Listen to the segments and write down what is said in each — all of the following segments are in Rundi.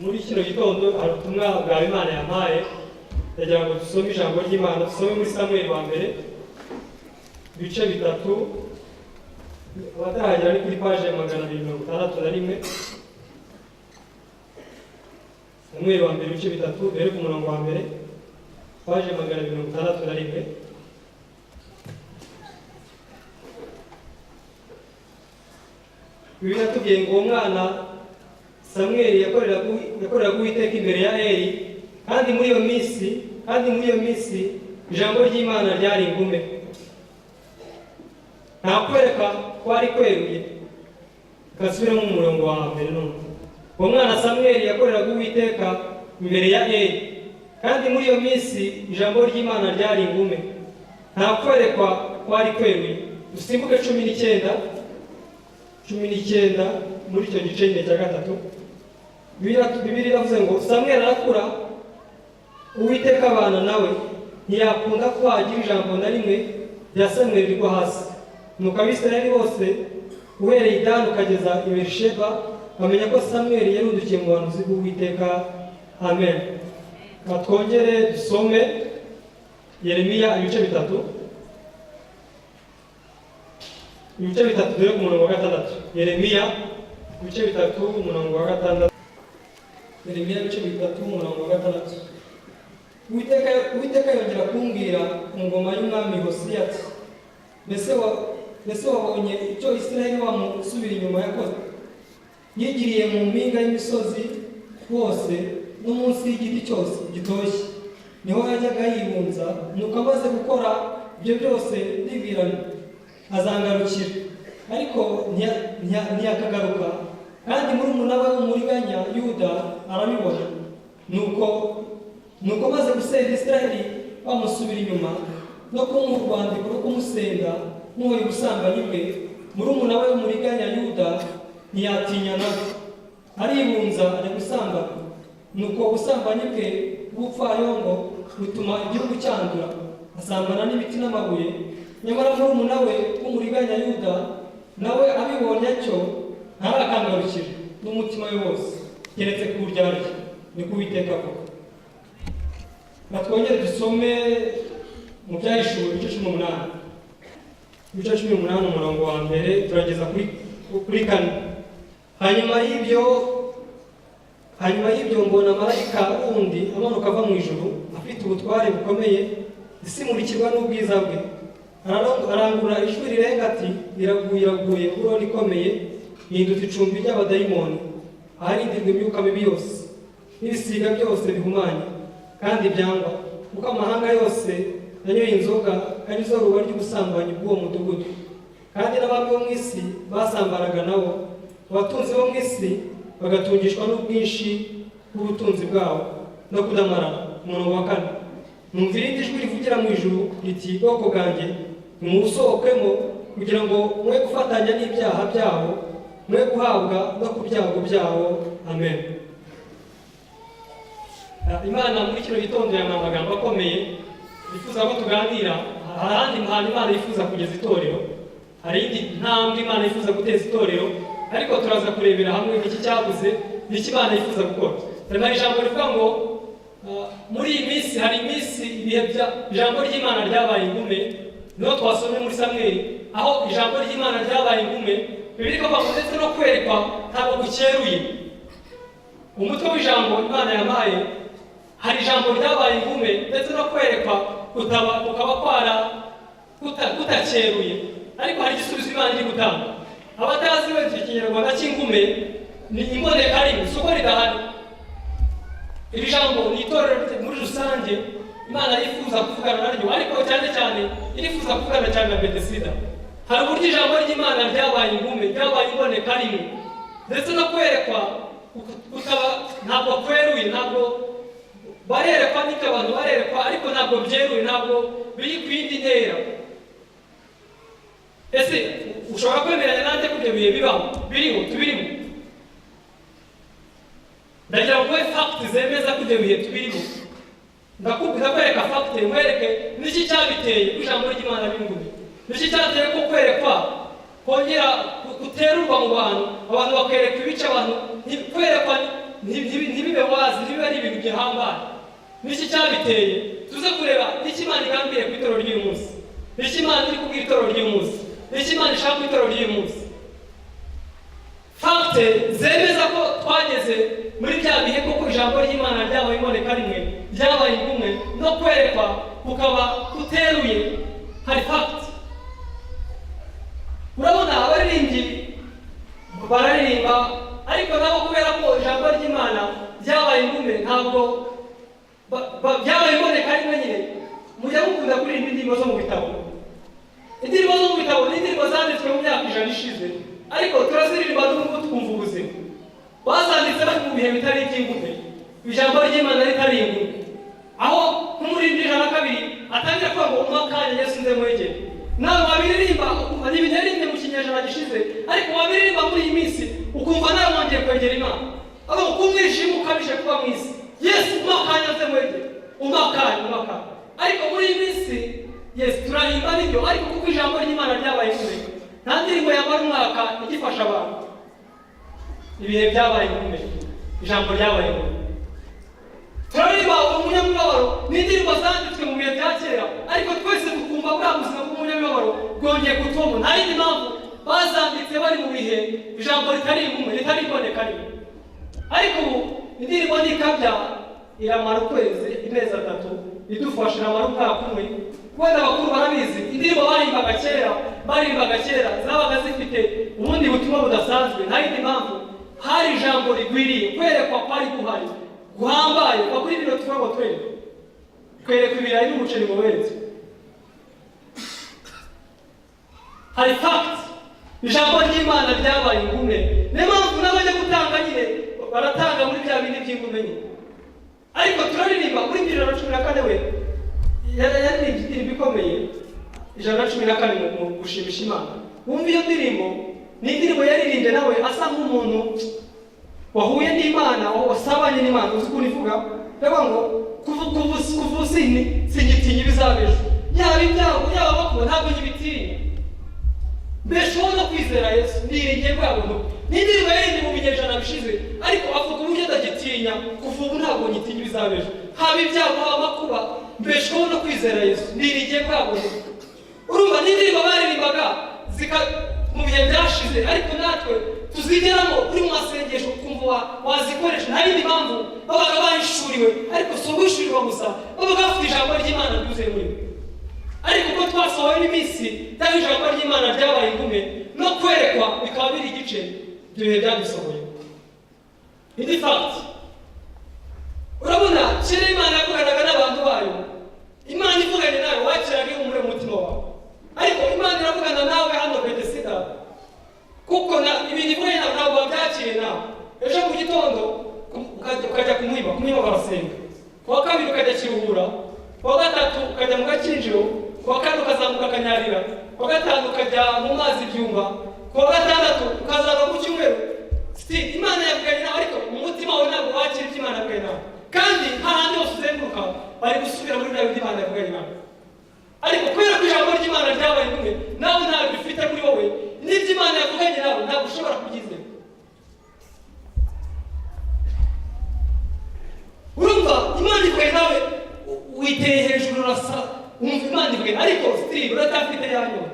Muri kino gitondo hari ubutumwa bwa Imana yampaye. Ndagira ngo dusome ijambo ry'Imana, dusome muri Samweli wa mbere ibice 3. Abatarahagera ni kuri paje 261. Samweli wa mbere ibice 3, duhere ku murongo wa mbere, paje 261. Bibiliya iratubwiye ngo uwo mwana Samweli yakoreraga Uwiteka imbere ya Eli, kandi muri iyo minsi ijambo ry'Imana ryari ingume, nta kwereka kwari kweruye. Gasubiremo umurongo wa mbere none. Uwo mwana Samweli yakoreraga Uwiteka imbere ya Eli, kandi muri iyo minsi ijambo ry'Imana ryari ingume, nta kwerekwa kwari kweruye. Dusimbuke 19, 19 muri icyo gice nyine cya 3. Bibiliya iravuze ngo Samweli arakura, Uwiteka abana nawe, ntiyakunda ko hagira ijambo na rimwe rya Samweli rigwa hasi. Nuko Abisirayeli bose uhereye i Dani ukageza i Berisheba bamenya ko Samweli yarundukiye mu buhanuzi bw'Uwiteka. Amen. Reka twongere dusome Yeremiya ibice 3. Ibice 3 dore ku murongo wa 6. Yeremiya ibice 3 umurongo wa 6. Yeremiya ibice 3 umurongo wa 6. Uwiteka yongera kumbwira ku ngoma y'umwami Hosiya ati, mbese wabonye icyo Isirayeli wamusubira inyuma yakoze? Yigiriye mu mpinga y'imisozi hose no munsi y'igiti cyose gitoshye, niho yajyaga yibunza. Nuko amaze gukora ibyo byose ndibwirana azangarukira, ariko ntiyakagaruka. Kandi murumuna we w'umuriganya Yuda arabibona. Nuko maze gusenda Isirayeli bamusubira inyuma no kumuha urwandiko rwo kumusenda muhoye ubusambanyi bwe, murumuna we w'umuriganya Yuda ntiyatinya nawe, aribunza ajya gusambana. Nuko ubusambanyi bwe bw'ubupfayongo butuma igihugu cyandura, asambana n'ibiti n'amabuye. Nyamara murumuna we w'umuriganya Yuda nawe abibonye atyo ntarakangarukira n'umutima we wose, keretse ku buryarya. Niko Uwiteka avuga. Twongere dusome mu Byahishuwe ibice 18. Ibice 18 umurongo wa mbere turageza kuri 4. Hanyuma y'ibyo mbona marayika wundi amanuka ava mu ijuru afite ubutware bukomeye, isi imurikirwa n'ubwiza bwe. Arangurura ijwi rirenga ati, iraguye, iraguye, Babuloni ikomeye, ihindutse icumbi ry'abadayimoni, aharindirwa imyuka mibi yose n'ibisiga byose bihumanye kandi byangwa, kuko amahanga yose yanyoye inzoga ari zo ruba ry'ubusambanyi bw'uwo mudugudu. Kandi n'abami bo mu isi basambanaga nabo, abatunzi bo mu isi bagatungishwa n'ubwinshi bw'ubutunzi bwabo no kudamarara. Umurongo wa 4, numva irindi jwi rivugira mu ijuru riti, bwoko bwanjye, nimuwusohokemo kugira ngo mwe gufatanya n'ibyaha byabo, mwe guhabwa no ku byago byabo. Amen. Imana muri kino gitondo yampaye amagambo akomeye yifuza ko tuganira. Hari ahandi hantu Imana yifuza kugeza itorero, hari indi ntambwe Imana yifuza guteza itorero, ariko turaza kurebera hamwe iki cyabuze n'iki Imana yifuza gukora. Hari ijambo rivuga ngo muri iyi minsi hari iminsi ibihe bya ijambo ry'Imana ryabaye ingume. Niho twasomye muri Samweli aho ijambo ry'Imana ryabaye ingume. Bibiliya ikavuga ngo ndetse no kwerekwa ntabwo gukeruye. Umutwe w'ijambo Imana yampaye, hari ijambo ryabaye ingume ndetse no kwerekwa kukaba kwara kutakeruye, ariko hari igisubizo Imana iri gutanga. Abatazi wese ikinyarwanda cy'ingume ni imboneka rimwe, si uko ridahari. Iri jambo ni itorero muri rusange Imana yifuza kuvugana naryo, ariko cyane cyane irifuza kuvugana cyane na Betesida. Hari uburyo ijambo ry'Imana ryabaye ingume, ryabaye imboneka rimwe, ndetse no kwerekwa kukaba ntabwo kweruye. Ntabwo barerekwa n'ibyo abantu barerekwa, ariko ntabwo byeruye, ntabwo biri ku yindi ntera. Ese ushobora kwemeranya nanjye ko ibyo bihe bibaho, biriho, tubirimo? Ndagira ngo nguhe fact zemeza ko ibyo bihe tubirimo. Ndakwereka fact, nkwereke niki cyabiteye ko ijambo ry'Imana ringume, niki cyateye ko kwerekwa kongera guterurwa mu bantu, abantu bakerekwa ibice, abantu kwerekwa ntibibe wazi, ntibibe ari ibintu gihambaye. Niki cyabiteye? Tuze kureba n'icyo Imana igambiriye ku itorero ry'uyu munsi, n'icyo Imana iri kubwira itorero ry'uyu munsi, n'icyo Imana ishaka ku itorero ry'uyu munsi. Fact zemeza ko twageze muri bya bihe koko ijambo ry'Imana ryabaye imboneka rimwe, ryabaye ingume, no kwerekwa kukaba kuteruye. Hari fact. Urabona abaririmbyi bararirimba, ariko nabo kubera ko ijambo ry'Imana ryabaye ingume, ntabwo byabaye imboneka rimwe nyine. Mujya mukunda kuririmba indirimbo zo mu bitabo. Indirimbo zo mu bitabo ni indirimbo zanditswe mu myaka 100 ishize, ariko turaziririmba n'ubwo twumva ubuzima. Bazanditse bari mu bihe bitari iby'ingume, ijambo ry'Imana ritari ingume, aho nk'umuririmbyi 102 atangira kuvuga ngo: "Umpa akanya Yesu nze mwegere." Nawe wabiririmba ukumva ni ibintu yaririmbye mu kinyejana gishize, ariko wabiririmba muri iyi minsi ukumva nawe wongeye kwegera Imana. Aho ku umwijima ukabije kuba mu isi, Yesu umpa akanya nze mwegere, umpa akanya, umpa akanya. Ariko muri iyi minsi, yes, turahimba nibyo, ariko kuko ijambo ry'Imana ryabaye ingume, nta ndirimbo yamara umwaka igifasha abantu. Ibihe byabaye ingume, ijambo ryabaye ingume. Turaririmba umunyamibabaro, ni indirimbo zanditswe mu bihe bya kera, ariko twese tukumva bwa buzima bw'umunyamibabaro bwongeye kutubamo. Nta yindi mpamvu, bazanditse bari mu bihe ijambo ritari ingume, ritari imboneka rimwe. Ariko ubu indirimbo nikabya iramara ukwezi, amezi 3 idufasha, iramara umwaka umwe. Wenda abakuru barabizi, indirimbo baririmbaga kera zabaga zifite ubundi butumwa budasanzwe. Nta yindi mpamvu, hari ijambo rigwiriye, kwerekwa kwari guhari guhambaye. Kwa kuri bino tuvuga ngo twereke, twereka ibirayi n'umuceri ngo weretswe. Hari fact, ijambo ry'Imana ryabaye ingume. Niyo mpamvu n'abajya gutanga nyine baratanga muri bya bindi by'ingume nyine. Ariko turaririmba kuri 114, we yaririmbye indirimbo ikomeye, 114 mu gushimisha Imana. Wumva iyo ndirimbo, ni indirimbo yaririmbye nawe asa nk'umuntu wahuye n'Imana, wasabanye n'Imana. Uzi ukuntu ivuga? Ndavuga ngo kuva usini singitinya ibizaba ejo, yaba ibyago, yaba amakuba, ntabwo nkibitinya, mbeshaho no kwizera Yesu, niringiye bwa buntu. Ni indirimbo yaririmbye mu binyejana bishize, ariko avuga uburyo adagitinya. Kuva ubu ntabwo ngitinya ibizaba ejo, haba ibyago, haba amakuba, mbeshaho no kwizera Yesu, niringiye bwa buntu. Urumva ni indirimbo baririmbaga zika mu bihe byashize, ariko natwe tuzigeramo uri mu masengesho ukumva wazikoresha. Nta yindi mpamvu, babaga bahishuriwe, ariko si uguhishurirwa gusa, babaga bafite ijambo ry'Imana ryuzuye muri bo. Ariko uko twasohowe n'iminsi, cyangwa ijambo ry'Imana ryabaye ingume, no kwerekwa bikaba biri igice, ibyo bihe byadusohoye. Indi fact, urabona kera Imana yavuganaga n'abantu bayo. Imana ivuganye nawe wakiraga ihumure mu mutima wawe. Ariko Imana iravugana nawe hano Betesida, kuko na ibintu ivuganye nawe ntabwo wabyakiriye. Nawe ejo mu gitondo ukajya kumuhima, kumuhima barasenga, ku wa kabiri ukajya Kiruhura, ku wa gatatu ukajya mu Gakinjiro, ku wa kane ukazamuka Akanyarira, ku wa gatanu ukajya mu mazi Ibyumba, ku wa gatandatu ukazava ku cyumweru. Si Imana yavuganye nawe, ariko mu mutima wawe ntabwo wakira ibyo Imana yavuganye nawe. Kandi hahandi hose uzenguruka bari gusubira muri bya bindi Imana yavuganye nawe. Ariko kubera ko ijambo ry'Imana ryabaye kumwe nawe, ntabwo ufite muri wowe n'ibyo Imana yavuganye nawe, ntabwo ushobora kubyizera. Urumva Imana ivuganye nawe, witeye hejuru, urasa wumva Imana ivuganye, ariko still uracyafite ya nyuma.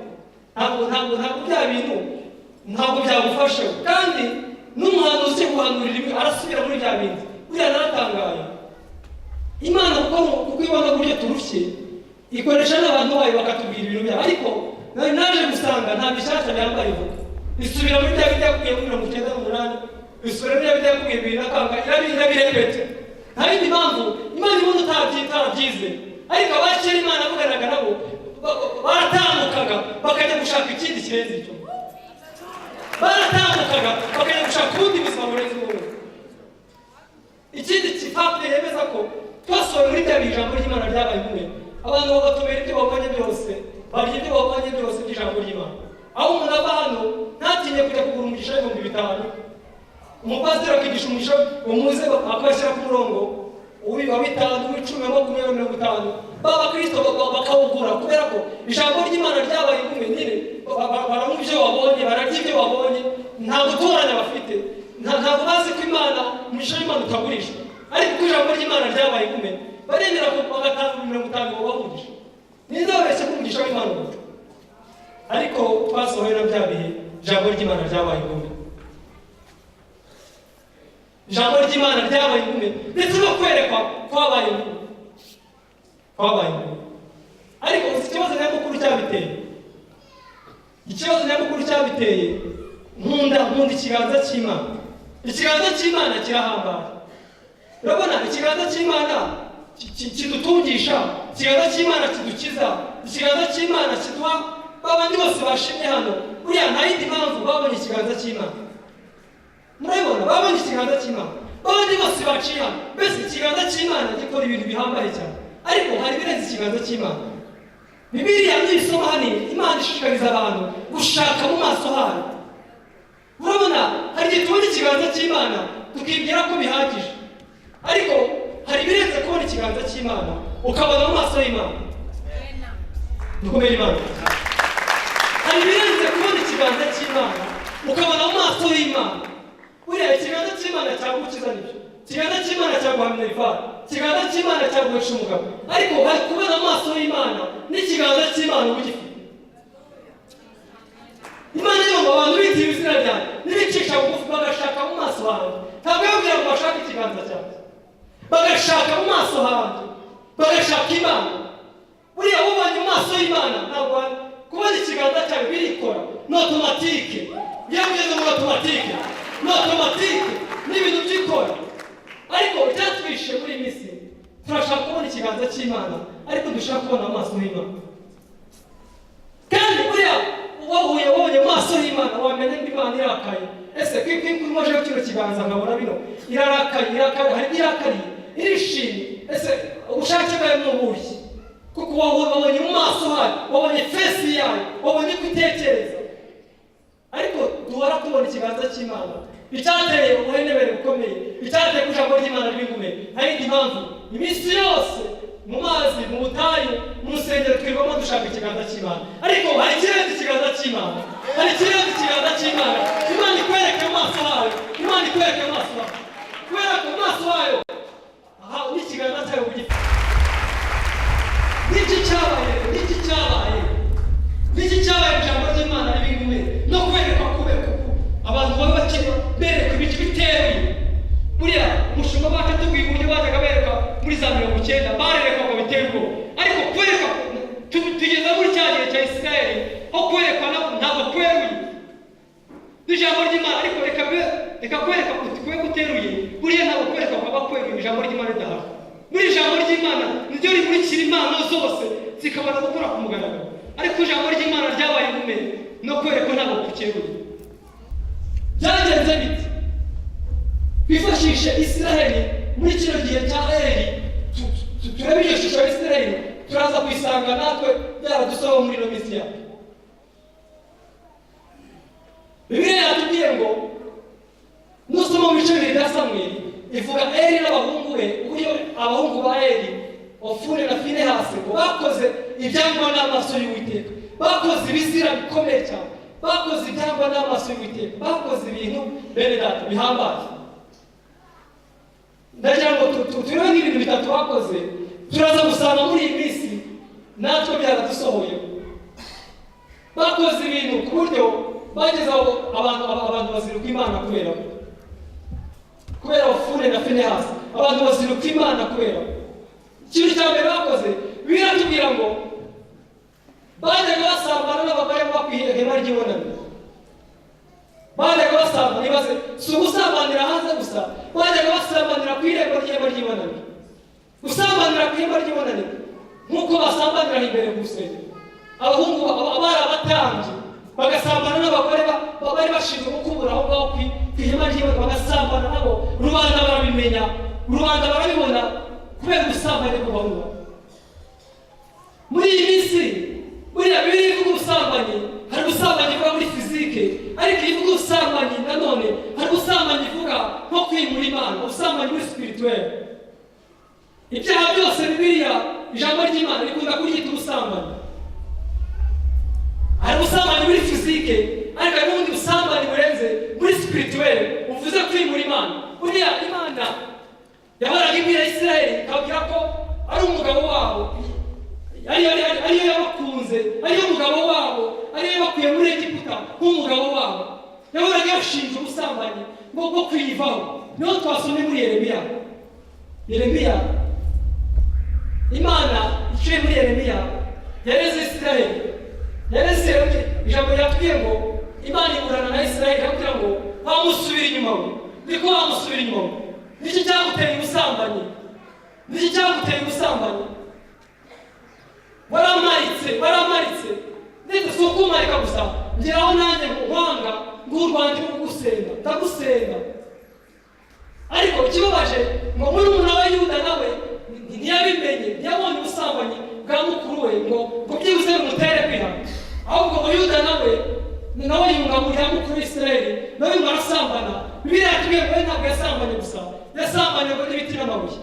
Ntabwo bya bintu ntabwo byagufasha. Kandi n'umuhanuzi uje guhanurira imwe arasubira muri bya bindi. Buriya naratangaye, Imana kuko ibona uburyo turushye, ikoresha n'abantu bayo bakatubwira ibintu byabo. Ariko naje gusanga nta bishyashya byambaye. Ivuga isubira muri bya bindi yakubwiye muri 98, isubira muri bya bindi yakubwiye bibiri na kangahe, irabirepete. Nta yindi mpamvu, Imana ibona utarabyize. Ariko abakera Imana avuganaga nabo baratambukaga bakajya gushaka ikindi kirenze icyo, baratambukaga bakajya gushaka ubundi buzima burenze ubundi. Ikindi fact yemeza ko twasohoye muri bya bihe ijambo ry'Imana ryabaye kumwe, abantu bagatubera ibyo babonye byose, barya ibyo babonye byose by'ijambo ry'Imana, aho umuntu ava hano ntatinye kujya kugura umugisha w'ibihumbi 5, umupasiteri akigisha umugisha umuze akabashyira ku murongo wa 5, uw'icumi, wa 20, 50, ba bakristo bakawugura kubera ko ijambo ry'Imana ryabaye ingume nyine. Baranywa ibyo babonye, bararya ibyo babonye, nta gutoranya bafite. Ntabwo bazi ko Imana mu Umugisha w'Imana utagurishwa. Ariko uko ijambo ry'Imana ryabaye ingume, baremera ko bagatanga 50 ngo bamugisha. Ninde wabeshye ko umugisha w'Imana ugurwa? Ariko twasohoye na bya bihe ijambo ry'Imana ryabaye ingume, ijambo ry'Imana ryabaye ingume, ndetse no kwerekwa kwabaye ingume, kwabaye ingume. Ariko uzi ikibazo nyamukuru cyabiteye? Ikibazo nyamukuru cyabiteye, nkunda ikiganza cy'Imana. Ikiganza cy'Imana kirahambaye. Urabona, ikiganza cy'Imana kidutungisha, ikiganza cy'Imana kidukiza, ikiganza cy'Imana kiduha. Babandi bose bashimye hano, buriya nta yindi mpamvu, babonye ikiganza cy'Imana. Murabibona, babonye ikiganza cy'Imana. Babandi bose baciye hano, mbese ikiganza cy'Imana gikora ibintu bihambaye cyane. Ariko hari ibirenze ikiganza cy'Imana. Bibiliya niyisoma hano, Imana ishishikariza abantu gushaka mu maso hayo. Urabona, hari igihe tubona ikiganza cy'Imana tukibwira ko bihagije, ariko hari ibirenze kubona ikiganza cy'Imana ukabona mu maso y'Imana. Dukomere Imana. Hari ibirenze kubona ikiganza cy'Imana ukabona mu maso y'Imana. Buriya ikiganza cy'Imana cyagukiza, nibyo. Ikiganza cy'Imana cyaguha minerval, ikiganza cy'Imana cyaguhesha umugabo. Ariko hari kubona mu maso y'Imana n'ikiganza cy'Imana uba ugifite. Imana niyo ngo abantu bitira izina ryanjye nibicisha bugufi bagashaka mu maso hanjye. Ntabwo yababwira ngo bashake ikiganza cyanjye, bagashaka mu maso hanjye, bagashaka Imana. Buriya wubonye mu maso y'Imana, ntabwo kubona ikiganza cyawe birikora, ni automatique. Iyo ugeze muri automatique, ni automatique, ni ibintu byikora. Ariko icyatwishe muri iyi minsi, turashaka kubona ikiganza cy'Imana, ariko dushaka kubona amaso y'Imana. Kandi buriya wahuye, wabonye mu maso y'Imana, wamenya ko Imana irakaye. Ese kwikumajeho kino kiganza nkabona bino, irarakaye, irakaye, hari ibyo irakariye, irishimye? Ese ubushake bwayo ni ubuhe? Kuko wabonye mu maso hayo, wabonye face yayo, wabonye ko itekereza. Ariko duhora tubona ikiganza cy'Imana. Icyateye ubuhenebere bukomeye, icyateye ko ijambo ry'Imana riba hari indi mpamvu. Iminsi yose mu mazi, mu butayu, mu rusengero, twirwamo dushaka ikiganza cy'Imana. Ariko hari ikirenze ikiganza cy'Imana, hari ikirenze ikiganza cy'Imana. Imana ikwereke mu maso hayo, Imana ikwereke mu maso hayo, kubera ko mu maso hayo aha n'ikiganza cyayo ugifite. Niki cyabaye? Niki cyabaye? Niki cyabaye? Ijambo ry'Imana riba ingume no kwerekwa kube kuko abantu baba bakina berekwa ibice biteruye. Buriya umushumba wacu atubwiye uburyo bajyaga bereka muri za 90, barerekwa ngo biteye ubwoba. Ariko kwerekwa tugeze muri cya gihe cya Isirayeli, aho kwerekwa ntabwo kweruye n'ijambo ry'Imana. Ariko reka kwereka kwe guteruye, buriya ntabwo kwereka kwaba kweruye ijambo ry'Imana ridahari. Muri ijambo ry'Imana niryo rimurikira impano zose zikabona gukora ku mugaragaro. Ariko ijambo ry'Imana ryabaye ingume no kwerekwa ntabwo kukeruye. Byagenze bite? Twifashishe Isiraheli muri kino gihe cya Eli, turebe iyo shusho ya Isiraheli, turaza kuyisanga natwe byaradusoho muri ino minsi yacu. Bibiliya yatubwiye ngo nusoma mu bice 2 bya Samweli, ivuga Eli n'abahungu be, uburyo abahungu ba Eli, Ofuni na Finehasi, ngo bakoze ibyangwa n'amaso y'Uwiteka, bakoze ibizira bikomeye cyane, bakoze ibyangwa n'amaso y'Uwiteka, bakoze ibintu, bene data, bihambaye. Ndagira ngo turebe nk'ibintu bitatu bakoze, turaza gusanga muri iyi minsi natwe byaradusohoye. Bakoze ibintu ku buryo bageze aho abantu baziruka Imana kubera Ofuni na Finehasi. Abantu baziruka Imana kubera ikintu cya mbere bakoze. Biratubwira ngo bajyaga basambana n'abagore baba ku ihema ry'ibonaniro. Bajyaga basambana. Ibaze, si ugusambanira hanze gusa, bajyaga basambanira ku irembo ry'ihema ry'ibonaniro. Gusambanira ku ihema ry'ibonaniro nk'uko basambanira imbere ku rusengero. Abahungu bari abatambyi bagasambana n'abagore bari bashinzwe gukubura aho ngaho ku ihema ry'ibonaniro, bagasambana nabo. Rubanda barabimenya, rubanda barabibona kubera ubusambanyi bw'abahungu. Muri iyi minsi, buriya Bibiliya ivuga ubusambanyi, hari ubusambanyi ivuga muri physique, ariko iyo ivuga ubusambanyi nanone hari ubusambanyi ivuga nko kwimura Imana, ubusambanyi muri spirituel. Ibyaha byose Bibiliya, ijambo ry'Imana rikunda kuryita ubusambanyi. Hari ubusambanyi muri physique, ariko Ariko hari n'ubundi busambanyi burenze muri spirituel, uvuze kwimura Imana. Buriya Imana yahoraga ibwira Isirayeli, ikababwira ko ari umugabo wabo, ariyo yabakunze, ariyo mugabo wabo, ariyo yabakuye muri Egiputa nk'umugabo wabo. Yahoraga yashinja ubusambanyi bwo kuyivaho. Niho twasomye muri Yeremiya. Yeremiya, Imana iciye muri Yeremiya yareze Isirayeli, yareze Yeremiya. Ijambo ryatubwiye ngo Imana iburana na Isirayeli, iramubwira ngo: "Wamusubira inyuma we, niko wamusubira inyuma we, niki cyaguteye ubusambanyi? Niki cyaguteye ubusambanyi? Waramaritse, waramaritse, ndetse si ukumarika gusa, ngeraho nanjye nkwanga, nguha urwandiko kugusenga, ndagusenga." Ariko ikibabaje ngo murumuna we Yuda nawe ntiyabimenye, ntiyabonye ubusambanyi bwa mukuru we ngo byibuze bumutere kwihana. Ahubwo ngo Yuda nawe yunga mu rya mukuru Isirayeli, nawe ngo arasambana. Bibiliya yatubwiye ngo we ntabwo yasambanye gusa, yasambanye ngo n'ibiti n'amabuye.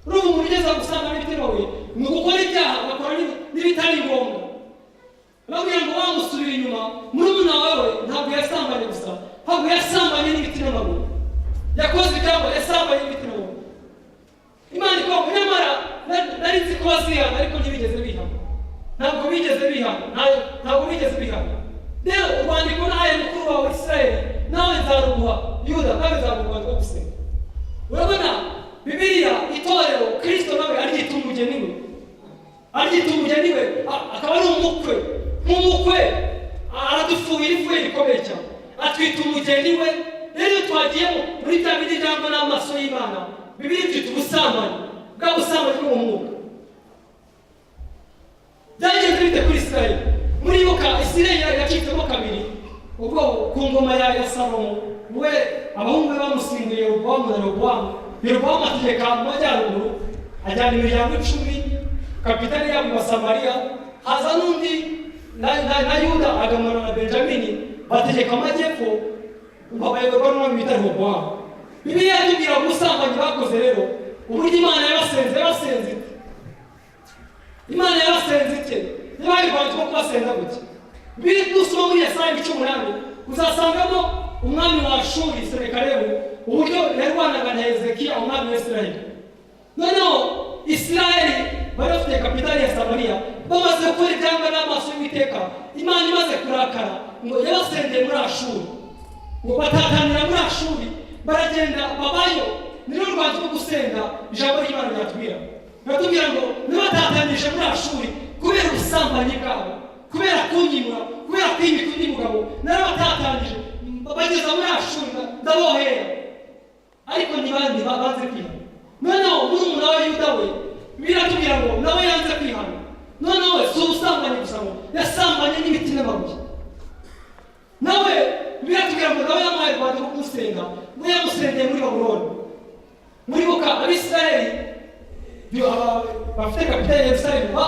Urumva, umuntu ugeze gusambana n'ibiti n'amabuye ni ugukora ibyaha, agakora n'ibitari ngombwa. Babwira ngo wamusubira inyuma, murumuna wawe ntabwo yasambanye gusa, ahubwo yasambanye n'ibiti n'amabuye, yakoze ibyago, yasambanye n'ibiti n'amabuye. Imana ikavuga: "Nyamara nari nzi ko bazihana, ariko ntibigeze bihana, ntabwo bigeze bihana, ntabwo bigeze bihana. Rero urwandiko nahaye mukuru wawe Isirayeli, nawe nzaruguha Yuda, nawe nzaruguha rwo gusenga." Urabona, Bibiliya, itorero, Kristo nawe aryita umugeni we, aryita umugeni we, akaba ari umukwe. Nk'umukwe aradufuhira ifuhe rikomeye cyane, atwita umugeni we. Rero iyo twagiyemo muri bya bindi byangwa n'amaso y'Imana, Bibiliya itwita ubusambanyi, bwa busambanyi bwo mu mwuka. Byagenze bite kuri Isirayeli? Muribuka Isirayeli yacitsemo kabiri ubwo ku ngoma ya Salomo. We abahungu be bamusimbuye, Yerobowamu na Rehobowamu. Yerobowamu ategeka mu majyaruguru, ajyana imiryango 10, kapitali yabo iba Samariya. Haza n'undi na Yuda agamana na Benjamini, bategeka amajyepfo, bayoborwa n'umwami bita Rehobowamu. Bibiliya yatubwira ubusambanyi bakoze. Rero uburyo Imana yabasenze, yabasenze ite? Imana yabasenze ite? Yabaye rwandiko kubasenza gutya. Biri dusoma muri Yesaya ibice 8, uzasangamo umwami wa Ashuri Senakeribu, uburyo yarwanaga na Hezekiya umwami wa Isirayeli. Noneho Isirayeli bari bafite kapitali ya Samariya. Bamaze gukora ibyangwa n'amaso y'Uwiteka, Imana imaze kurakara, ngo yabasendeye muri Ashuri, ngo batatanira muri Ashuri, baragenda babayo. Ni rwo rwandiko rwo gusenga ijambo ry'Imana ryatubwira. Riratubwira ngo nibatatanyije muri Ashuri kubera ubusambanyi bwabo, kubera kunyimura, kubera kwimika undi mugabo, narabatatanyije bageza muri Ashuri, ndabohera, ariko ntibandi banze kwihana. Noneho murumuna wa Yuda we, biratubwira ngo nawe yanze kwihana. Noneho we si ubusambanyi gusa, ngo yasambanye n'ibiti n'amabuye. Nawe biratubwira ngo nawe yamuhaye rwanda rwo kumusenga, we yamusengeye muri Babuloni. Muribuka Abisirayeli bafite kapitali ya Yerusalemu,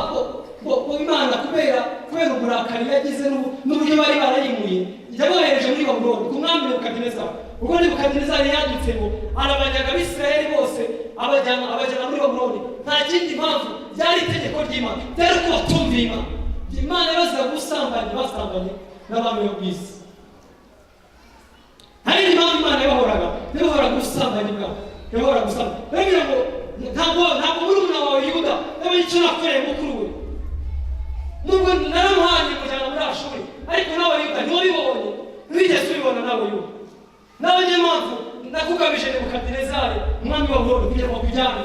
Imana kubera uburakari yagize n'uburyo bari barayimuye, yabohereje muri Babuloni ku mwami Nebukadinezari. Ubwo Nebukadinezari yadutse ngo arabanyaga Abisirayeli bose, abajyana muri Babuloni. Nta kindi mpamvu, byari itegeko ry'Imana, byari uko batumviye Imana. Imana yabazaga ubusambanyi basambanye n'abami bo ku isi. Nta yindi mpamvu Imana yabahoraga ubusambanyi bwabo, yabahoraga ubusambanyi. Barabwira ngo ntabwo murumuna wawe Yuda yabonye icyo nakoreye mukuru we, nubwo naramuhanye kujyana muri Ashuri, ariko nawe Yuda ntiwabibonye, ntiwigeze ubibona nawe Yuda. Nawe niyo mpamvu nakugabije Nebukadinezari umwami wa Babuloni kugira ngo akujyane.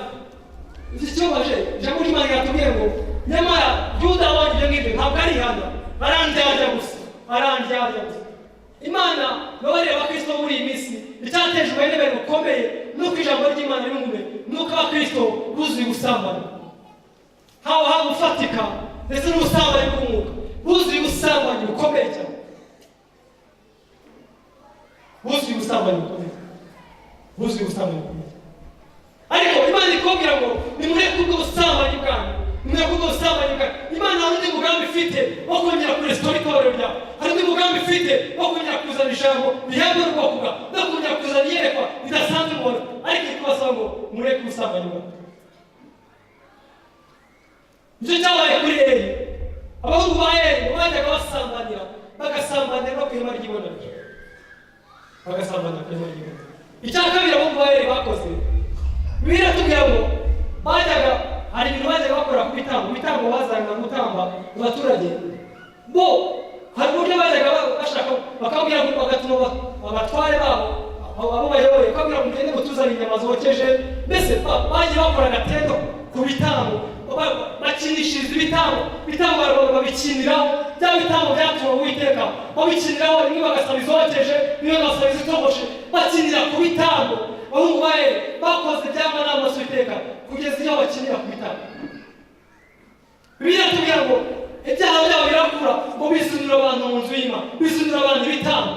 Iki kibabaje, ijambo ry'Imana riratubwiye ngo nyamara Yuda abonye ibyo ngibyo ntabwo arihana, arandyarya gusa, arandyarya gusa. Imana babareba abakristo muri iyi minsi, icyateje ubuhenebere bukomeye nuko ijambo ry'Imana rimwe, nuko abakristo buzuye ubusambanyi, haba ufatika ndetse n'ubusambanyi bw'umwuka, buzuye ubusambanyi bukomeye cyane, buzuye ubusambanyi bukomeye, buzuye ubusambanyi bukomeye. Ariko Imana ikubwira ngo nimureke ubwo busambanyi bwanyu, nimureke ubwo busambanyi bwanyu. Imana hari undi mugambi ifite wo kongera kuresitora itorero ryawe, hari undi mugambi ifite wo kongera kuzana ijambo rihembura ubwoko bwawe no kongera kuzana iyerekwa ridasanzwe mubona, ariko ikubasaba ngo mureke ubusambanyi bwanyu. Nicyo cyabaye kuri Eri. Abahungu ba Eri ngo bajyaga basambanira Bagasambanira no ku ihema ry'ibonaniro, bagasambanira ku ihema ry'ibonaniro. Icya kabiri abahungu ba Eli bakoze, Bibiliya iratubwira ngo bajyaga, hari ibintu bajyaga bakora ku bitambo. Ibitambo bazanaga gutamba mu baturage bo, hari uburyo bajyaga bashaka, bakabwira ngo, bagatuma abatware babo, abo bayoboye, bakabwira ngo: "Mugende mutuzane inyama zokeje." Mbese bagiye bakora agatendo ku bitambo, bakinishiriza ibitambo. Ibitambo babikiniraho, bya bitambo byatuwe Uwiteka babikiniraho. Rimwe bagasaba izokeje, rimwe bagasaba izitogoshe, bakinira ku bitambo. Abahungu ba Eli bakoze ibyangwa n'amaso Uwiteka kugeza iyo bakinira ku bitambo. Bibiliya itubwira ngo ibyaha byabo birakura, ngo bisunira abantu mu nzu y'Imana, bisunira abantu ibitambo.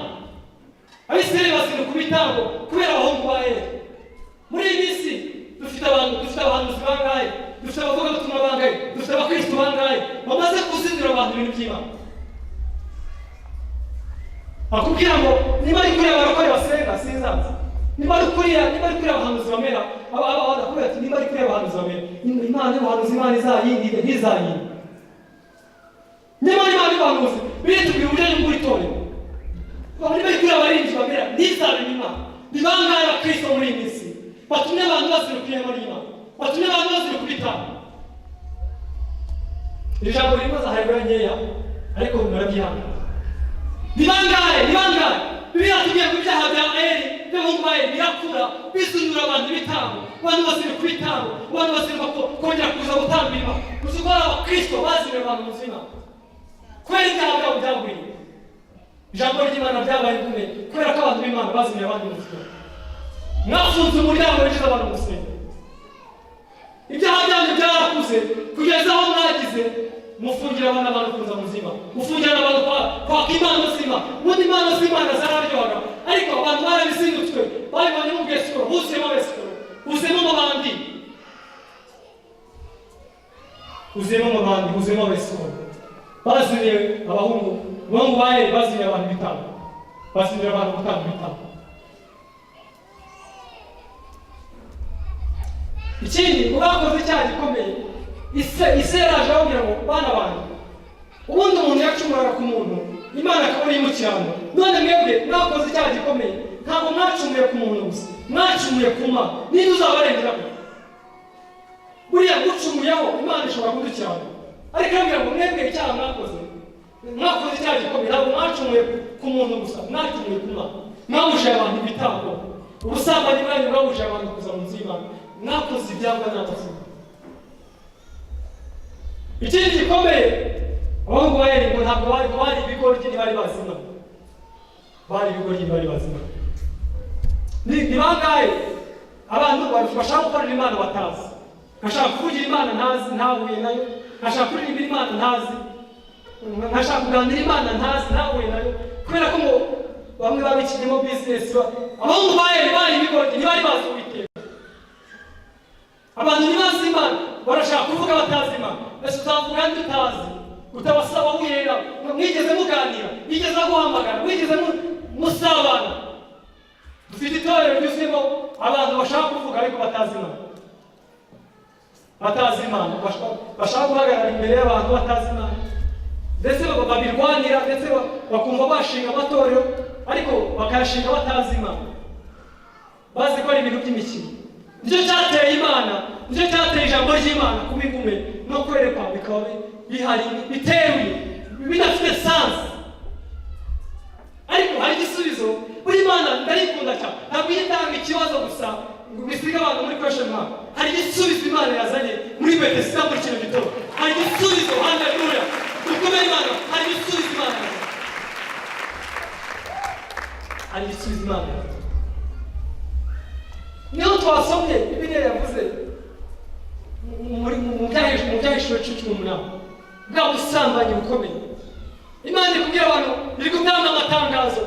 Abisirayeli bazinduka ku bitambo kubera abahungu ba Eli. Muri iyi minsi dufite abantu, dufite abahanuzi bangahe? Dufite abavugabutumwa bangahe? Dufite abakristo bangahe bamaze kuzindura abantu ibintu by'Imana? Akubwira ngo niba ari kuriya abarokore basenga sinzaza, niba ari kuriya, niba ari kuriya abahanuzi bamera, akubwira ati: "Niba ari kuriya abahanuzi bamera, Imana y'ubuhanuzi, Imana izayindinde, ntizayinde." Nyamara Imana y'ubuhanuzi biritubwira uburyo yungura itorero. Niba ari kuriya abaririmbyi bamera, ntizabe Imana. Ni bangahe abakristo muri iyi minsi batumye abantu bazinduka ihema ry'Imana, batumye abantu bazinduka ibitambo? Iri jambo ririmo za haleluya nkeya, ariko murabyihangana. Ni bangahe? Ni bangahe? Bibiliya tubwiye ngo ibyaha bya Eli, by'abahungu ba Eli, birakura, bisunura abantu ibitambo, abantu bazinduka ibitambo, abantu bazinduka kongera kuza gutamba Imana. Uzi ko hari abakristo baziriye abantu mu nzu y'Imana kubera ibyaha byabo byagwiriye? Ijambo ry'Imana ryabaye ingume kubera ko abantu b'Imana bazimiye abandi mu nzu y'Imana. Mwafunze umuryango winjiza abantu mu rusengero. Ibyaha byanyu byarakuze kugeza aho mwagize mufungira abana abantu kuza muzima, mufungira abantu kwaka impano z'Imana. Ubundi impano z'Imana zararyohaga, ariko abantu barabizindutswe, babibonyemo ubwesikoro, buzuyemo abesikoro, buzuyemo amabandi, buzuyemo amabandi, buzuyemo abesikoro. Bazimiye abahungu ba Eli bazimiye abantu ibitambo, bazimira abantu gutanga ibitambo. Ikindi ngo bakoze icyaha gikomeye, ise yaraje ababwira ngo: "Bana banjye, ubundi umuntu yacumuraga ku muntu, Imana akaba ariyo imukiranura. None mwebwe mwakoze icyaha gikomeye. Ntabwo mwacumuye ku muntu gusa, mwacumuye ku Mana. Ninde uzabarengera?" Buriya gucumuyeho Imana ishobora kudukiranura, ariko arabwira ngo: "Mwebwe icyaha mwakoze, mwakoze icyaha gikomeye. Ntabwo mwacumuye ku muntu gusa, mwacumuye ku Mana. Mwabujije abantu ibitambo. Ubusambanyi bwanyu bwabujije abantu kuza mu nzu y'Imana. Mwakoze ibyangwa n'amaso." Ikindi gikomeye, abahungu ba Eli ngo ntabwo bari ibigoryi, ntibari bazi Imana. Bari ibigoryi, ntibari bazi Imana. Ni bangahe abantu bashaka gukorera Imana batazi? Nkashaka kuvugira Imana ntazi, ntahuye nayo. Nkashaka kuririmbira Imana ntazi, nkashaka kuganira Imana ntazi, ntahuye nayo, kubera ko ngo bamwe babikinyemo bizinesi. Abahungu ba Eli bari ibigoryi, ntibari bazi Uwiteka. Abantu ntibazi Imana, barashaka kuvuga batazi Imana. Ese uzavuga ndi utazi, utabasaba wihera? Mwigeze muganira? Mwigeze guhamagara? Mwigeze musabana? Dufite itorero ryuzuyemo abantu bashaka kuvuga ariko batazi Imana, batazi Imana, bashaka guhagarara imbere y'abantu batazi Imana, ndetse babirwanira, ndetse bakumva bashinga amatorero, ariko bakayashinga batazi Imana, bazi ko ari ibintu by'imikino. Nicyo cyateye Imana, nicyo cyateye ijambo ry'Imana kuba ingume, no kwerekwa bikaba bihari biteruye, bidafite sens. Ariko hari igisubizo. Buri Mana ndayikunda cyane, ntabwo ijya itanga ikibazo gusa ngo bisige abantu muri question mark. Hari igisubizo Imana yazanye muri Betesida muri kino gitondo. Hari igisubizo. Haleluya, dukomere Imana. Hari igisubizo Imana yazanye, hari igisubizo Imana yazanye. Niho twasomye, Bibiliya yavuze mu Byahishuwe 18, bwa busambanyi bukomeye. Imana iri kubwira abantu, iri gutanga amatangazo.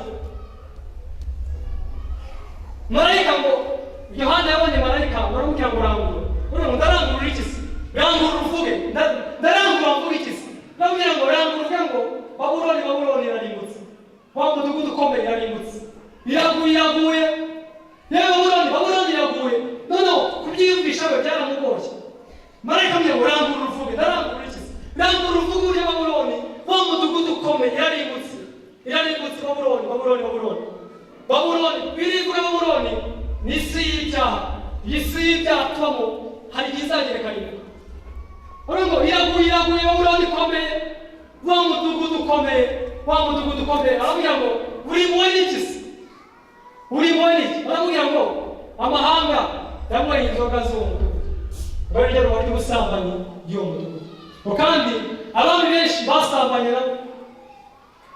Marayika, ngo Yohana yabonye marayika, baramubwira ngo: "Rangurura." Uriya ngo: "Ndarangurura iki se?" "Rangurura uvuge." "Ndarangurura mvuge iki se?" Ndamubwira ngo: "Rangurura uvuge ngo Babuloni, Babuloni irarimbutse, wa mudugudu ukomeye irarimbutse, iraguye, iraguye, yewe Babuloni, Babuloni iraguye." Noneho kubyiyumvisha we byaramugoye. Marayika amubwira ngo: "Rangurura uvuge." "Ndarangurura iki se?" "Rangurura uvuge uburyo Babuloni, wa mudugudu ukomeye, irarimbutse." Iyi si y'ibyaha tubamo hari igihe izagera ikarimbuka. Urumva iraguye, iraguye Babuloni ikomeye, wa mudugudu ukomeye, wa mudugudu ukomeye. Aramubwira ngo uri muwe n'iki se? Uri muwe n'iki? Aramubwira ngo amahanga yanyweye inzoga z'uwo mudugudu, ngo ariryo ruba ry'ubusambanyi ry'uwo mudugudu. Ngo kandi abami benshi basambanye nabo,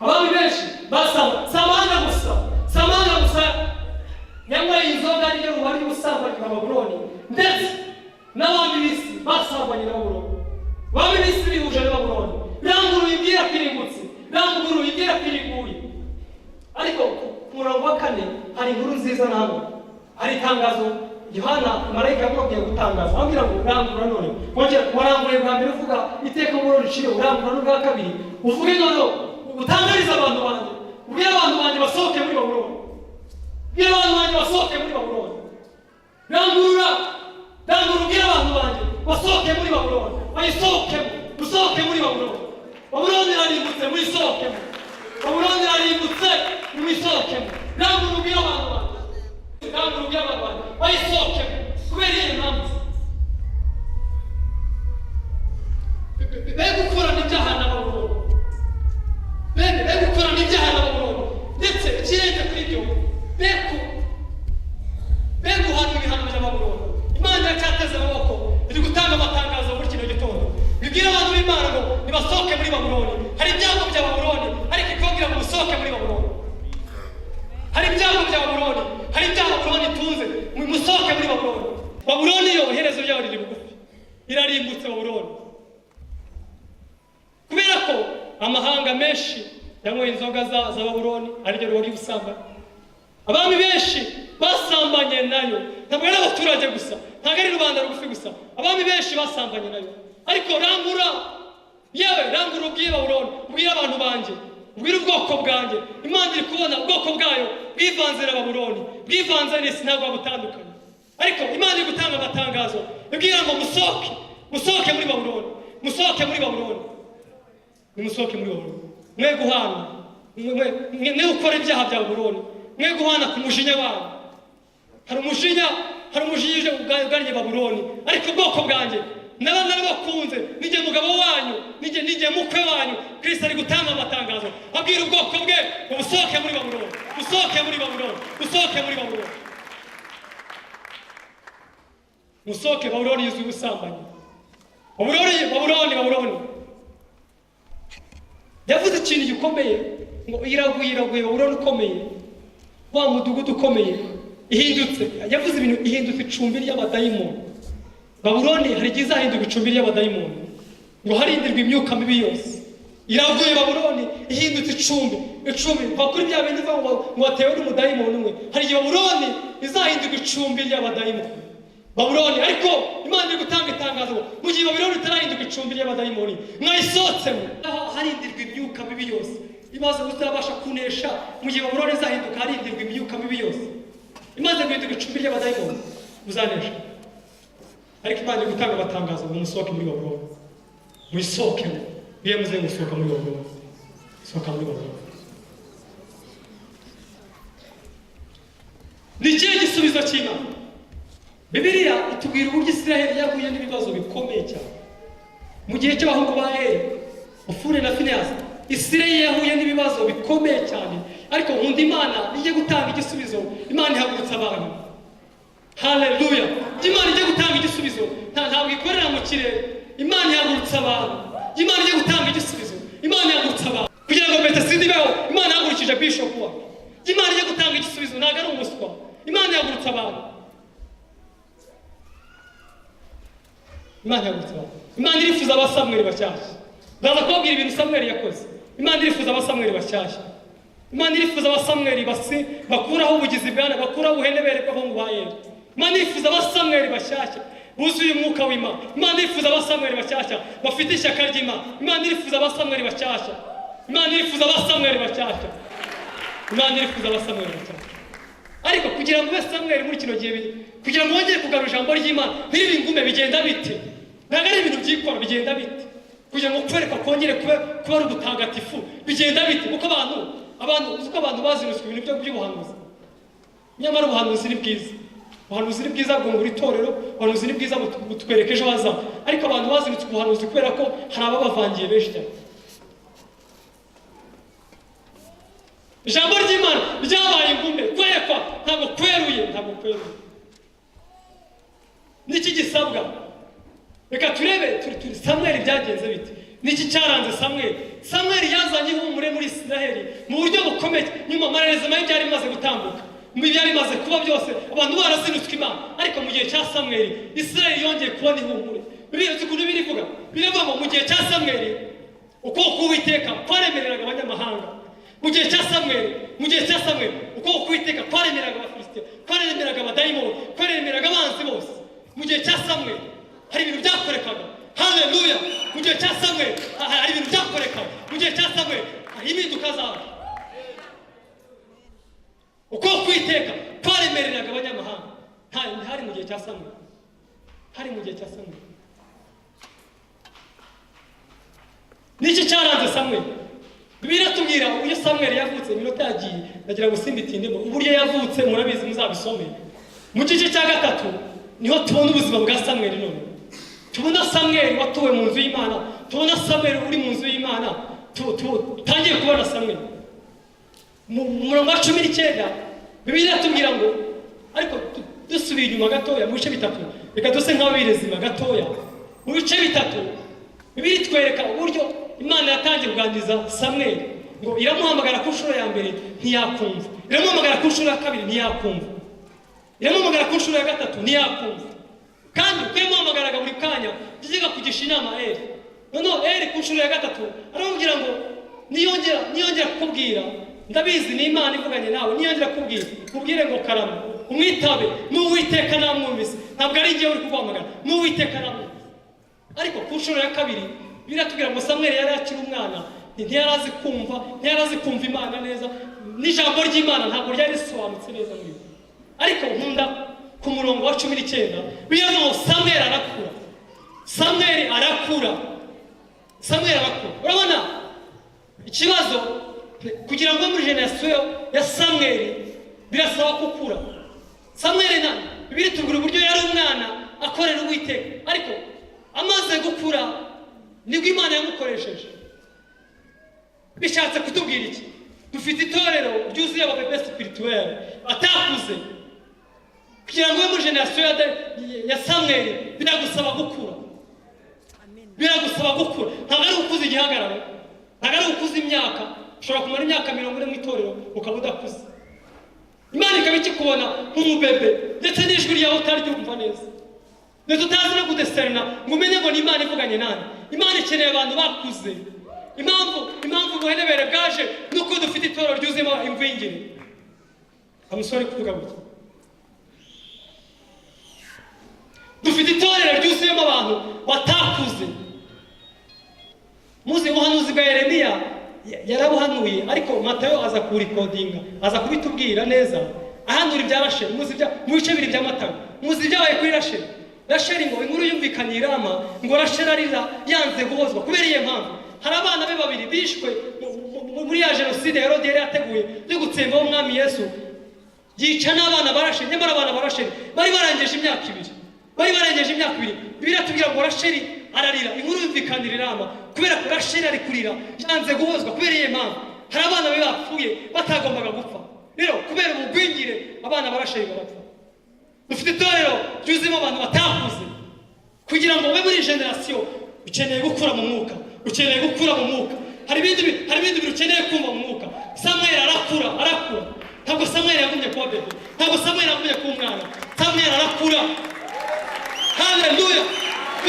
abami benshi basambanye. Si amahanga gusa, si amahanga gusa yanyweye inzoga ariryo ruba ry'ubusambanyi bwa Babuloni, ndetse n'abami b'isi basambanye na Babuloni. Abami b'isi bihuje na Babuloni. Ranguruye ibwira kwirimbutse, ranguruye ibwira kwiriguye. Ariko ku murongo wa 4 hari inkuru nziza namwe, hari itangazo Yohana marayika yamubwiye gutangaza, amubwira ngo rangurura none. Wongera waranguruye bwa mbere uvuga iteka muri riciye, urangurura n'ubwa kabiri uvuge noneho utangarize abantu banjye, ubwire abantu banjye basohoke muri Babuloni, ubwire abantu banjye basohoke muri Babuloni. Rangurura, rangurura ubwire abantu banjye basohoke muri Babuloni, bayisohokemo, usohoke muri Babuloni. Babuloni irarimbutse, muyisohokemo. Babuloni irarimbutse, muyisohokemo. Rangurura ubwire abantu banjye, rangurura ubwire abantu banjye bayisohokemo. Kubera iyihe mpamvu? Be gukorana ibyaha na Babuloni, be gukorana ibyaha na Babuloni, ndetse ikirenze kuri ibyo, be guhanwa ibihano bya Babuloni. Imana iracyateze amaboko, iri gutanga amatangazo muri kino gitondo, bibwira abantu b'Imana ngo nibasohoke muri Babuloni. Hari ibyago bya Babuloni, ariko ikubwira ngo musohoke muri Babuloni. Hari ibyago bya Babuloni, hari ibyago Babuloni itunze, musohoke muri Babuloni. Babuloni yo iherezo ryayo riri bugufi, irarimbutse Babuloni, kubera ko amahanga menshi yanyweye inzoga za Babuloni, ariryo ruba ry'ubusambanyi. Abami benshi basambanye nayo, ntabwo ari abaturage gusa, ntabwo ari rubanda rugufi gusa, abami benshi basambanye nayo. Ariko rangura, yewe rangura ubwire Babuloni, ubwire abantu banjye, ubwire ubwoko bwanjye. Imana iri kubona ubwoko bwayo bwivanze na Babuloni, bwivanze n'isi, ntabwo butandukanye. Ariko Imana iri gutanga amatangazo ibwira ngo musohoke, musohoke muri Babuloni, musohoke muri Babuloni, nimusohoke muri Babuloni. Mwe guhana, mwe gukora ibyaha bya Babuloni, mwe guhana ku mujinya wawe. Hari umujinya, hari umujinya ugannye Babuloni, ariko ubwoko bwanjye naba narabakunze, nijye mugabo wanyu, nijye mukwe wanyu. Kristo ari gutanga amatangazo abwira ubwoko bwe ngo busohoke muri Babuloni, busohoke muri Babuloni, busohoke muri Babuloni, musohoke. Babuloni yuzuye ubusambanyi. Babuloni, Babuloni, Babuloni yavuze ikintu gikomeye ngo iraguye, iraguye Babuloni ukomeye, wa mudugudu ukomeye, ihindutse. Yavuze ibintu, ihindutse icumbi ry'abadayimoni. Babuloni hari igihe izahinduka icumbi ry'abadayimoni, ngo harindirwe imyuka mibi yose. Iraguye Babuloni, ihindutse icumbi, icumbi. Va kuri bya bindi uvuga ngo watewe n'umudayimoni umwe. Hari igihe Babuloni izahinduka icumbi ry'abadayimoni. Babuloni, ariko Imana iri gutanga itangazo ngo mu gihe Babuloni itarahinduka icumbi ry'abadayimoni, mwayisohotsemo, aho harindirwa imyuka mibi yose. Imaze uzabasha kunesha mu gihe Babuloni izahinduka harindirwa imyuka mibi yose, imaze guhinduka icumbi ry'abadayimoni, uzanesha. Ariko Imana iri gutanga amatangazo ngo musohoke muri Babuloni, muyisohokemo. Biye muze gusohoka muri Babuloni, sohoka muri Babuloni. Ni ikihe gisubizo cy'Imana? Bibiliya itubwira uburyo Isiraheli yahuye n'ibibazo bikomeye cyane mu gihe cy'abahungu ba Eli, Ofuni na Finehasi. Isiraheli yahuye n'ibibazo bikomeye cyane, ariko nkunda Imana ijye gutanga igisubizo. Imana ihagurutsa abantu. Haleluya! Imana ijye gutanga igisubizo, ntabwo ikorera mu kirere. Imana ihagurutsa abantu. Imana ijye gutanga igisubizo, Imana ihagurutsa abantu kugira ngo Betesida ibeho. Imana ihagurukije bishop wacu. Imana ijye gutanga igisubizo, ntabwo ari umuswa. Imana ihagurutsa abantu. Imana ihagurutsa abantu. Imana irifuza abasamweli bashyashya. Ndaza kubabwira ibintu Samweli yakoze. Imana irifuza abasamweli bashyashya. Imana irifuza abasamweli bakuraho ubugizi bwa nabi, bakuraho ubuhenebere bw'abahungu ba Eli. Imana irifuza abasamweli bashyashya buzuye umwuka w'Imana. Imana irifuza abasamweli bashyashya bafite ishyaka ry'Imana. Imana irifuza abasamweli bashyashya. Imana irifuza abasamweli bashyashya. Imana irifuza abasamweli bashyashya. Ariko kugira ngo ube Samweli muri kino gihe, kugira ngo wongere kugarura ijambo ry'Imana ntiribe ingume, bigenda bite? Ntabwo ari ibintu byikora, bigenda bite? Kugira ngo kwerekwa kongere kuba ari ubutagatifu, bigenda bite? Kuko abantu uzi ko abantu bazirutswe ibintu by'ubuhanuzi, nyamara ubuhanuzi ni bwiza. Ubuhanuzi ni bwiza, bwungura itorero. Ubuhanuzi ni bwiza, butwereka ejo hazaza. Ariko abantu bazinutswe ubuhanuzi kubera ko hari ababavangiye benshi cyane. Ijambo ry'Imana ryabaye ingume, kwerekwa ntabwo kweruye, ntabwo kweruye. Niki gisabwa? Reka turebe turi Samweli byagenze bite, niki cyaranze Samweli. Samweli yazanye ihumure muri Isiraheli mu buryo bukomeye. Nyuma amarerezima y'ibyari bimaze gutambuka, mu byari bimaze kuba byose, abantu barazinutswe Imana. Ariko mu gihe cya Samweli, Isiraheli yongeye kubona ihumure. Bibiliya ukuntu birivuga, biravuga ngo mu gihe cya Samweli ukuboko k'Uwiteka kwaremereraga abanyamahanga. Mu gihe cya Samweli, mu gihe cya Samweli ukuboko k'Uwiteka kwaremereraga Abafilisitiya, kwaremereraga abadayimoni, kwaremereraga abanzi bose. Mu gihe cya Samweli hari ibintu byakorekaga. Haleluya! Mu gihe cya Samweli hari ibintu byakorekaga. Mu gihe cya Samweli hari impinduka zaje. Ukuboko k'Uwiteka kwaremereraga abanyamahanga. Hari mu gihe cya Samweli, hari mu gihe cya Samweli. Niki cyaranze Samweli? Bibiliya iratubwira uburyo Samweli yavutse. Iminota yagiye, ndagira ngo simbitindemo. Uburyo yavutse murabizi, muzabisome mu gice cya 3, niho tubona ubuzima bwa Samweli. None tubona Samweli watuwe mu nzu y'Imana, tubona Samweli uri mu nzu y'Imana, tutangiye kubona Samweli mu murongo wa 19. Bibiliya iratubwira ngo, ariko dusubiye inyuma gatoya mu bice 3, reka duse nk'abirezima gatoya. Mu bice 3 Bibiliya itwereka uburyo Imana yatangiye kuganiriza Samweli. Ngo iramuhamagara ku nshuro ya mbere ntiyakumva, iramuhamagara ku nshuro ya kabiri ntiyakumva, iramuhamagara ku nshuro ya 3 ntiyakumva. Kandi uko yamuhamagaraga buri kanya yajyaga kugisha inama Eli. Noneho Eli ku nshuro ya 3 aramubwira ngo niyongera kukubwira, ndabizi ni Imana ivuganye nawe, niyongera kukubwira ubwire ngo karame umwitabe, n'Uwiteka namwumvise, ntabwo ari njyewe uri kuguhamagara, n'Uwiteka namwumvise. Ariko ku nshuro ya 2 biratubwira ngo Samweli yari akiri umwana, ntiyari kumva, ntiyari kumva Imana neza, n'ijambo ry'Imana ntabwo ryari risobanutse neza muri we. Ariko nkunda ku murongo wa 19 biravuga ngo Samweli arakura, Samweli arakura, Samweli arakura. Urabona ikibazo, kugira ngo muri generasiyo ya Samweli birasaba gukura. Samweli na Bibiliya itubwira uburyo yari umwana akorera Uwiteka, ariko amaze gukura nibwo Imana yamukoresheje. Bishatse kutubwira iki? Dufite itorero ryuzuye ababebe spirituel batakuze. Kugira ngo ube muri generasiyo ya Samweli biragusaba gukura, biragusaba gukura. Ntabwo ari ugukuza igihagararo, ntabwo ari ugukuza imyaka. Ushobora kumara imyaka 40 mu itorero ukaba udakuze, Imana ikaba ikikubona nk'umubebe, ndetse n'ijwi ryawe utaryumva neza, ndetse utazi no kudeserina ngo umenye ngo ni Imana ivuganye nande. Imana ikeneye abantu bakuze. Impamvu ubuhenebere bwaje ni uko dufite itorero ryuzuyemo imvingire. Amusore kuvuga gutya, dufite itorero ryuzuyemo abantu batakuze. Muzi ubuhanuzi bwa Yeremiya yarabuhanuye, ariko Matayo aza kurikodinga, aza kubitubwira neza, ahanura ibya Rasheli. Muzi mu bice 2 bya Matayo, muzi ibyabaye kuri Rasheli. Rasheli ngo inkuru yumvikanye i Rama, ngo Rasheli arira yanze guhozwa. Kubera iyo mpamvu hari abana be 2 bishwe muri ya jenoside Herode yari yateguye yo gutsembaho umwami Yesu, yica n'abana ba Rasheli. Nyamara abana ba Rasheli bari barengeje imyaka 2, bari barengeje imyaka 2. Bibiliya itubwira ngo Rasheli ararira, inkuru yumvikanira i Rama, kubera ko Rasheli ari kurira yanze guhozwa. Kubera iyo mpamvu hari abana be bapfuye batagombaga gupfa. Rero kubera ubugwingire abana ba Rasheli barapfa. Dufite itorero ryuzuyemo abantu batakuze. Kugira ngo ube muri generasiyo ukeneye gukura mu mwuka, ukeneye gukura mu mwuka. Hari ibindi bintu ukeneye kumva mu mwuka. Samweli arakura, arakura. Ntabwo Samweli yagumye kuba bebe, ntabwo Samweli yagumye kuba umwana. Samweli arakura. Haleluya!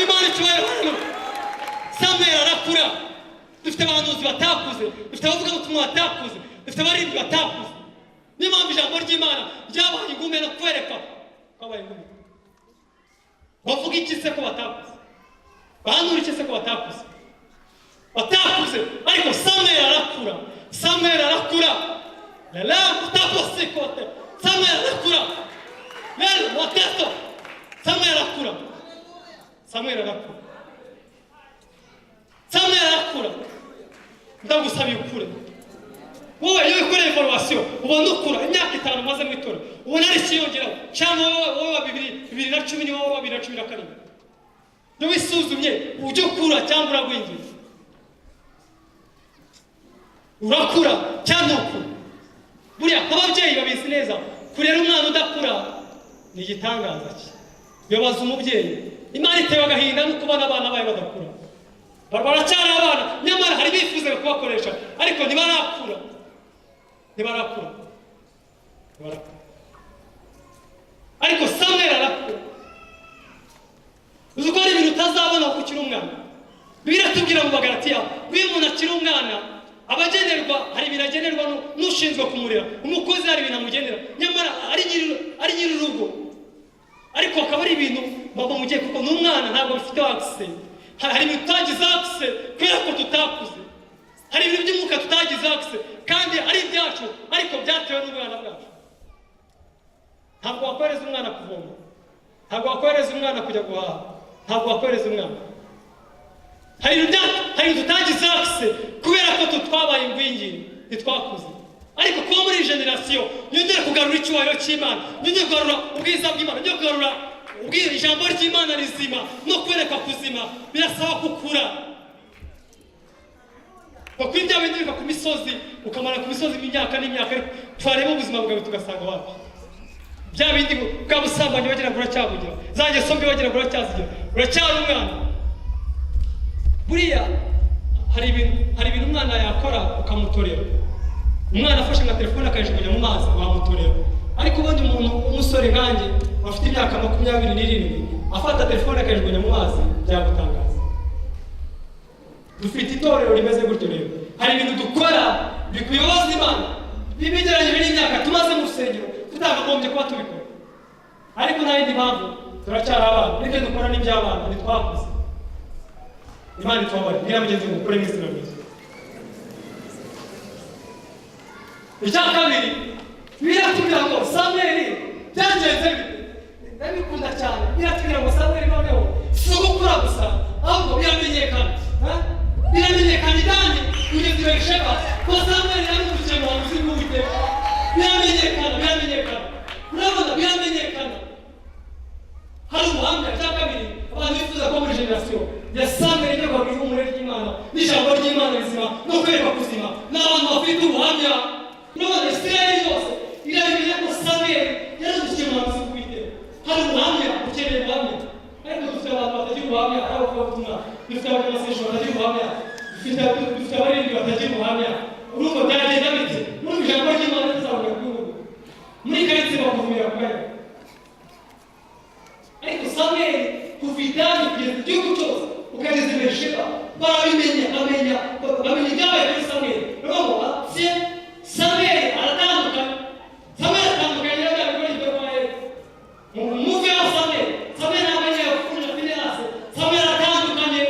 Imana icyubahiro. Haleluya! Samweli arakura. Dufite abahanuzi batakuze, dufite abavugabutumwa batakuze, dufite abaririmbyi batakuze. Niyo mpamvu ijambo ry'Imana ryabaye ingume no kwerekwa kwabaye ingume. Bavuga iki se ko batakuze? Bahanura iki se ko batakuze? Batakuze. Ariko Samweli arakura, Samweli arakura. Samweli arakura. Rero watesto, Samweli arakura, Samweli arakura, Samweli arakura. Ndagusabiye ukure. Wowe iyo wikoreye evaluation ubona ukura imyaka 5 umaze mu itorero, ubona ari ikiyongeraho, cyangwa wowe wa 2010 ni wowe wa 2017? Iyo wisuzumye ujya ukura cyangwa uragwingira? Urakura cyangwa ntukura? Buriya ababyeyi babizi neza, kurera umwana udakura ni igitangaza cye. Bibabaza umubyeyi. Imana itewe agahinda no kubona abana bayo badakura. Baracyari abana, nyamara hari bifuzaga kubakoresha, ariko ntibarakura, ntibarakura, ntibarakura. Ariko Samweli arakura. Uzi ko hari ibintu utazabona kuko ukiri umwana? Bibiliya iratubwira mu Bagalatiya ngo iyo umuntu akiri umwana aba agenerwa, hari ibintu agenerwa n'ushinzwe kumurera, umukozi hari ibintu amugenera, nyamara ari nyir'urugo, ariko akaba ari ibintu bamugiye kuko ni umwana, ntabwo bifite accès. Hari ibintu tutagize accès kubera ko tutakuze. Hari ibintu by'umwuka tutagize accès kandi ari ibyacu, ariko byatewe n'ubwana bwacu. Ntabwo wakohereza umwana kuvoma, ntabwo wakohereza umwana kujya guhaha, ntabwo wakohereza umwana. Hari ibintu tutagize accès kubera ko twabaye ingwingiri, ntitwakuze. Ariko kuba muri iyi generasiyo yongera kugarura icyubahiro cy'Imana, yongera kugarura ubwiza bw'Imana, yongera kugarura ijambo ry'Imana rizima no kwerekwa kuzima, birasaba gukura. Bakora ibya bindi biva ku misozi, ukamara ku misozi imyaka n'imyaka, ariko twareba ubuzima bwawe tugasanga wapi. Bya bindi bwa busambanyi wagira ngo uracyabugira, za ngeso mbi wagira ngo uracyazigira, uracyari umwana. Buriya hari ibintu umwana yakora ukamutorera. Umwana afashe nka telefone akayijugunya mu mazi, wamutorera. Ariko ubundi umuntu w'umusore nkanjye afite imyaka 27 afata telefone akayijugunya mu mazi, byagutangaza. Dufite itorero rimeze gutyo. Rero hari ibintu dukora bikuyoboza Imana, bigereranyije n'imyaka tumaze mu rusengero, tutakagombye kuba tubikora, ariko nta yindi mpamvu, turacyari abana, n'ibyo dukora ni iby'abana, ntitwakuze. Imana itubabarire. Bwira mugenzi ngo ukure mu izina ryiza. Icya kabiri, biratubwira ngo Samweli byagenze bite? Ndabikunda cyane. Biratubwira ngo Samweli noneho si ugukura gusa, ahubwo biramenyekana. Ha? Biramenyekana idani kugeza i Berisheba ko Samweli yari umukino muhanuzi bw'Uwiteka. Biramenyekana, biramenyekana. Urabona, biramenyekana, hari ubuhamya. Icya kabiri, abantu bifuza ko muri generasiyo ya Samweli ijya kugarura ihumure ry'Imana n'ijambo ry'Imana rizima no kwerekwa kuzima, ni abantu bafite ubuhamya. Urabona, Isirayeli yose irabimenya ko Samweli yaradukiye umuhanuzi bw'Uwiteka. Hari ubuhamya, ukeneye ubuhamya. Ariko dufite abantu batagira ubuhamya, ari abavugabutumwa, dufite abanyamasengesho batagira ubuhamya, dufite abaririmbyi batagira ubuhamya. Urumva byagenda bite? Urumva ijambo ry'Imana rizavuga ku gihugu muri karitsiye bakuvumira ku kanya? Ariko Samweli kuva idani kugeza igihugu cyose, ukageza i Berisheba, barabimenya, bamenya ibyabaye kuri Samweli. Baravuga ngo atse Samweli aratandukanye, Samweli atandukanye na bya bigoryi byo kwa Eli. Muveho Samweli. Samweli ntabwo yafunja Finehasi. Samweli aratandukanye.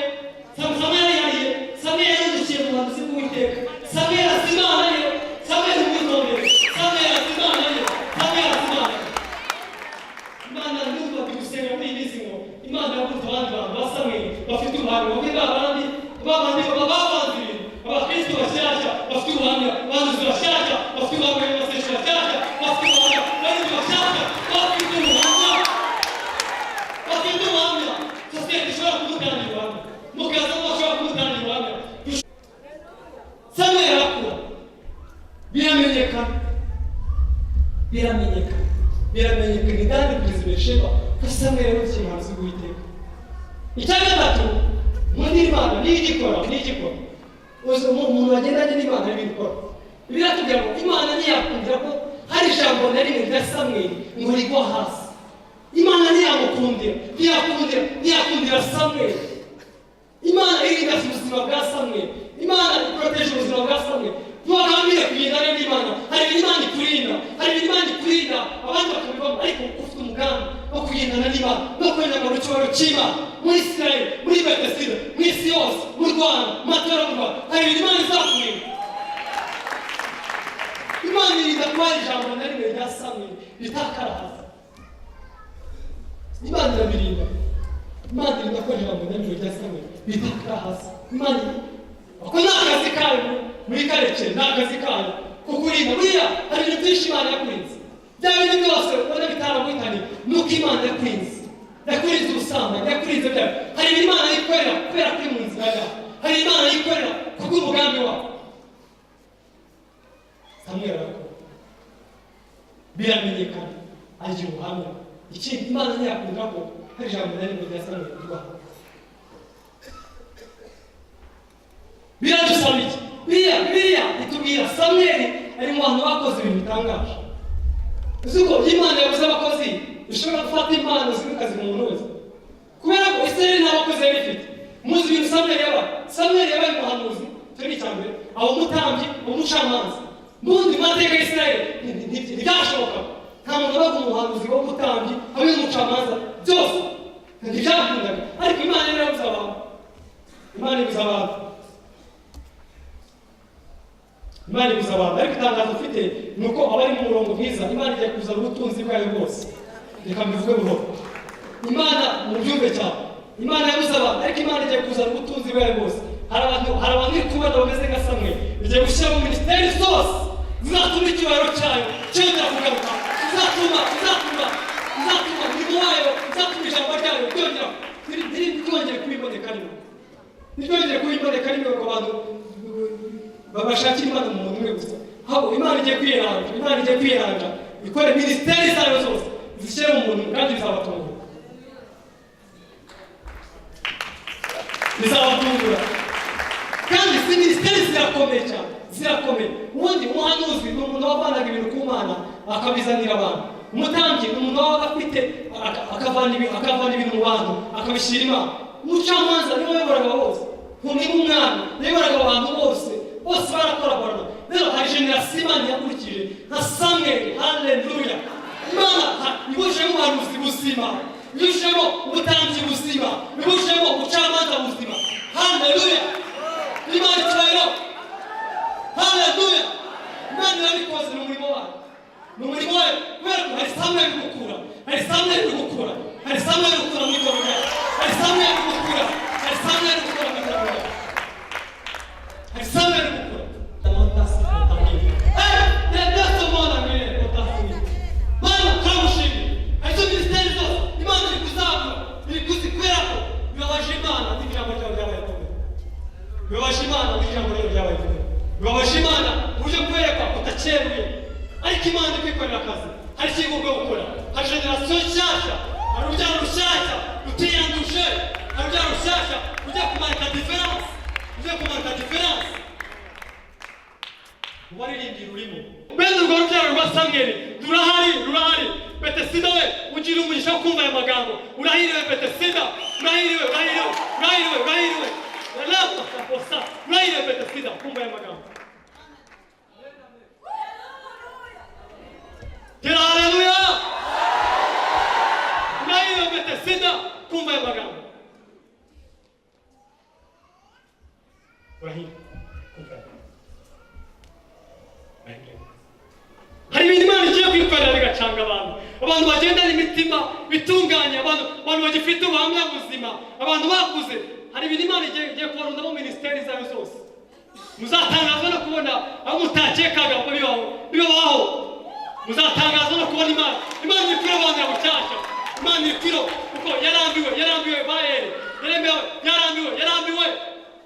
Samweli arihariye. Samweli yahindukiye mu buhanuzi bw'Uwiteka. Samweli azi Imana ye. Samweli umwitondere. Samweli azi Imana ye. Samweli azi Imana ye. Imana, ndumva ndi gusenga muri iyi minsi ngo Imana yakunze abandi bantu ba Samweli bafite ubuhamya, bamwe ba bandi, ba bandi baba bavanze ibintu, abakristo bashyashya bafite ubuhamya, abahanuzi bashyashya bafite ubuhamya, abasengesho bashyashya bafite ubuhamya, abarinzi bashyashya bafite ubuhamya, bafite ubuhamya. Sosiyete ishobora kumutangira ubuhamya, mukaza bashobora kumutangira ubuhamya. Samweli arakura, biramenyekana, biramenyekana, biramenyekana idani kugeza i Berisheba ko Samweli yari umuhanuzi bw'Uwiteka. Icya gatatu, muri Imana niyo igikora, niyo igikora. Uzi umuntu wagendanye n'Imana ari ibikora. Biratubwira ngo Imana ntiyakundira ko hari ijambo na rimwe rya Samweli ngo rigwa hasi. Imana ntiyamukundira, ntiyakundira, ntiyakundira Samweli. Imana irinda ubuzima bwa Samweli, Imana iporoteje ubuzima bwa Samweli. Ntibagambiriye kugendana n'Imana, hari ibintu Imana ikurinda, hari ibintu Imana ikurinda abandi bakabivamo, ariko ufite umugambi wo kugendana n'Imana no kwenda mu cyubahiro cy'Imana muri Isirayeli, muri Betesida, mu isi yose, mu Rwanda, mu matora mu Rwanda, hari ibintu Imana izakurinda. Imana irinda ko hari ijambo na rimwe rya Samweli ritakara hasi. Imana irabirinda. Imana irinda ko ijambo na rimwe rya Samweli ritakara hasi. Imana, ako ni akazi kayo muri karekere, ni akazi kayo. Kukurinda buriya hari ibintu byinshi Imana yakurinze. Bya bintu byose ubona bitaraguhitanye nuko Imana yakurinze. Yakurinze ubusambanyi, yakurinze byawe. Hari ibintu Imana yikorera kubera kuri mu nzira yawe. Hari Imana yikorera kubw'umugambi wawe. Samweli arakora, biramenyekana, agira ubuhamya. Ikindi Imana ntiyakunda ko hari ijambo na rimwe rya Samweli ribaho. Biradusaba iki? Bibiliya itubwira Samweli ari mu bantu bakoze ibintu bitangaje. Uzi ko Imana yabuze abakozi, ishobora gufata impano zimwe ikaziha umuntu wese. Kubera ko Isirayeli nta bakozi yari ifite. Muzi ibintu Samweli yabaye. Samweli yabaye umuhanuzi, icyo ni icya mbere, aba umutambyi, umucamanza. Mundi mateka ya Isirayeli ntibyashoboka. Nta muntu wabaga umuhanuzi w'umutambyi, abe umucamanza, byose ntibyakundaga. Ariko Imana yari yarabuze abantu. Imana ibuze abantu. Imana ibuze abantu. Ariko itangazo ufite ni uko abari mu murongo mwiza, Imana igiye kuzana ubutunzi bwayo bwose. Reka mbivuge buhoro. Imana mubyumve cyane. Imana yabuze abantu, ariko Imana igiye kuzana ubutunzi bwayo bwose. Hari abantu iri kubona bameze nka Samweli. Igiye gushyira mu minisiteri zose zizatuma icyubahiro cyayo cyongera kugaruka, izatuma umurimo wayo, izatuma ijambo ryayo ryongera ntiryongere kubiboneka rimwe. Ntiryongere kubiboneka rimwe ngo abantu bashakire Imana mu muntu umwe gusa. Ahubwo Imana igiye kwiranja, Imana igiye kwiranja, ikore minisiteri zayo zose zishyire mu muntu, kandi bizabatungura. Bizabatungura. Kandi si minisiteri zirakomeye cyane, zirakomeye. Ubundi umuhanuzi ni umuntu wavanaga ibintu ku Mana akabizanira abantu. Umutambyi ni umuntu wabaga afite akavana ibintu mu bantu akabishyira Imana. Umucamanza niwe wayoboraga bose, ni umwami yayoboraga abantu bose, bose barakorakorana. Rero hari generasiyo Imana yakurikije nka Samweli. Haleluya! Imana ibujemo ubuhanuzi buzima, ibujemo ubutambyi buzima, ibujemo ubucamanza buzima. Haleluya! Imana icyubahiro. Haleluya! Imana irabikoze, ni umurimo wayo. Ni umurimo wayo kubera ko hari Samweli gukura, hari Samweli gukura, hari Samweli gukura mu itorero, hari Samweli gukura, hari Samweli gukura mu itorero, hari Samweli gukura. Mana turamushimira. Hari minisiteri zose Imana iri kuzamura, iri kuzikubera ko bibabaje Imana n'ijambo ryawe ryabaye ikomeye. Bibabaje Imana n'ijambo ryawe ryabaye ikomeye. Bibabaje Imana uburyo kwereka utakeruye, ariko Imana iri kwikorera akazi. Hari ikintu ugomba gukora. Hari generasiyo nshyashya, hari urubyaro rushyashya rutiyanduje, hari urubyaro rushyashya rujya kumarika diferanse, rujya kumarika diferanse. Ubaririmbyi rurimo bene urwo rubyaro rwa Samweli rurahari, rurahari. Betesida we ugira umugisha wo kumva aya magambo. Urahiriwe Betesida, urahiriwe, urahiriwe, urahiriwe, urahiriwe. Urahiriwe Betesida kumva aya magambo. Tera haleluya. Urahiriwe Betesida kumva aya magambo. Urahiriwe kumva aya magambo. Hari ibintu Imana igiye kwikorera bigacanga abantu. Abantu bagendana imitima bitunganye, abantu bagifite ubuhamya buzima, abantu bakuze. Hari ibintu Imana igiye kubarundamo minisiteri zayo zose. Muzatangazwa no kubona aho mutakekaga ko bibaho. Muzatangazwa no kubona Imana. Imana iri kwirobanura bushyashya. Imana iri kwiro kuko yarambiwe, yarambiwe ba Eli, yarambiwe, yarambiwe,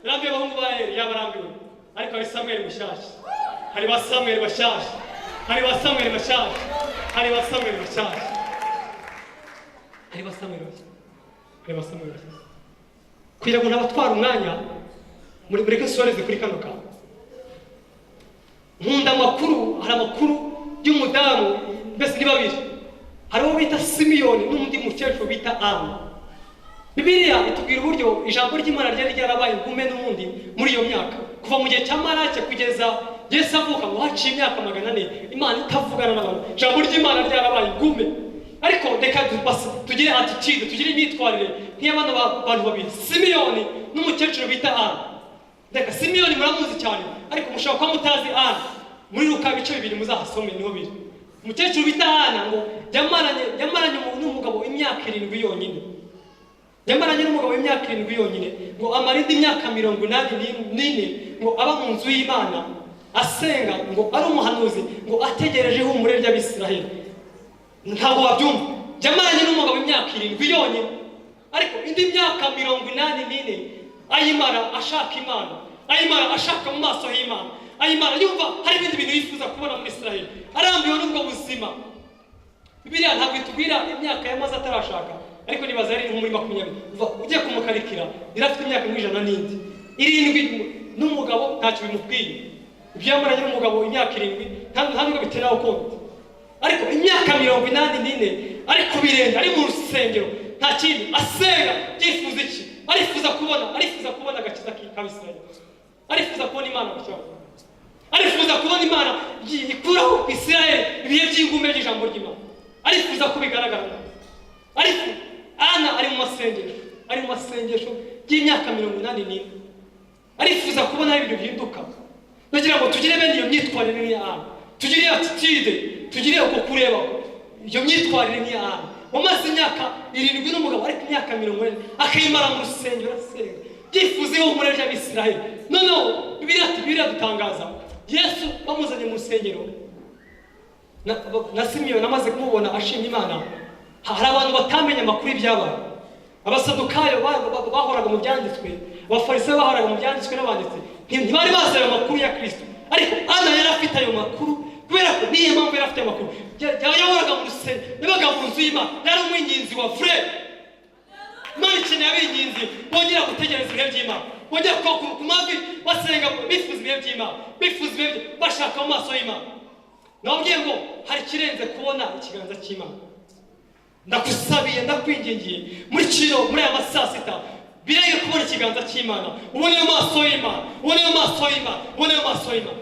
yarambiwe abahungu ba Eli, yabarambiwe. Ariko hari Samweli mushyashya. Hari ba Samweli bashyashya. Hari ba Samweli bashyashya. Hari ba Samweli bashyashya. Hari ba Samweli bashyashya. Hari ba Samweli bashyashya. Kugira ngo ntabatwara umwanya, mureke nsoreze kuri kano kantu. Nkunda amakuru, hari amakuru y'umudamu, mbese ni babiri. Hari uwo bita Simiyoni n'undi mukecuru bita Ana. Bibiliya itubwira uburyo ijambo ry'Imana ryari ryarabaye ingume n'ubundi muri iyo myaka. Kuva mu gihe cya Malaki kugeza Yesu avuka ngo haciye imyaka 400 Imana itavugana n'abantu. Ijambo ry'Imana ryarabaye ingume. Ariko reka tugire attitude, tugire imyitwarire nk'iy'abana bantu babiri, Simiyoni n'umukecuru bita Ana. Reka Simiyoni muramuzi cyane, ariko mushobora kuba mutazi Ana. Muri Luka ibice 2 muzahasome niho biri. Umukecuru bita Ana ngo yamaranye n'umugabo imyaka 7 yonyine. Yamaranye n'umugabo imyaka 7 yonyine, ngo amara indi myaka 84 ngo aba mu nzu y'Imana. Asenga ngo ari umuhanuzi, ngo ategereje ihumure ry'Abisiraheli. Ntabwo wabyumva. Yamaranye n'umugabo imyaka 7 yonyine, ariko indi myaka 84 ayimara ashaka Imana, ayimara ashaka mu maso y'Imana, ayimara yumva hari ibindi bintu yifuza kubona muri Israel. Arambiwe n'ubwo buzima. Bibiliya ntabwo itubwira imyaka yamaze atarashaka, ariko nibaza yari nko muri 20. Ugiye kumukarikira yari afite imyaka 107 n'umugabo ntacyo bimubwiye. Ibyo yamaranye n'umugabo imyaka 7 nta nubwo biteraho konti, ariko imyaka 84 ari ku birenge, ari mu rusengero, nta kindi asenga. Byifuza iki? Arifuza kubona, arifuza kubona agakiza k'Abisirayeli, arifuza kubona Imana mu cyaro, arifuza kubona Imana ikuraho Isirayeli ibihe by'ingume by'ijambo ry'Imana, arifuza ko bigaragara. Ariko Ana ari mu masengesho, ari mu masengesho y'imyaka 84, arifuza kubona ibintu bihinduka. Ndagira ngo tugire bene iyo myitwarire nk'iya Ana, tugire iyo attitude, tugire uko kureba, iyo myitwarire nk'iya Ana wamaze imyaka 7 n'umugabo, ariko imyaka 40 akayimara mu rusengero asenga, byifuza ihumure ry'Abisiraheli. Noneho Bibiliya dutangaza Yesu bamuzanye mu rusengero na Simiyoni amaze kumubona ashima Imana. Hari abantu batamenye amakuru y'ibyabaye. Abasadukayo bahoraga mu byanditswe, Abafarisayo bahoraga mu byanditswe n'abanditsi, ntibari bazi ayo makuru ya Kristo. Ariko Ana yari afite ayo makuru. Kubera ko niyo mpamvu yari afite ayo makuru, yahoraga mu rusengero, yabaga mu nzu y'Imana, yari umwinginzi wa vrai. Imana ikeneye abinginzi bongera gutegereza ibihe by'Imana, bongera kuba ku mavi basenga, bifuza ibihe by'Imana, bifuza ibihe bashaka mu maso y'Imana. Nababwiye ngo hari ikirenze kubona ikiganza cy'Imana. Ndakusabiye, ndakwingingiye, muri kino, muri aya masaa sita, birenge kubona ikiganza cy'Imana, ubone mu maso y'Imana, ubone mu maso y'Imana, ubone mu maso y'Imana.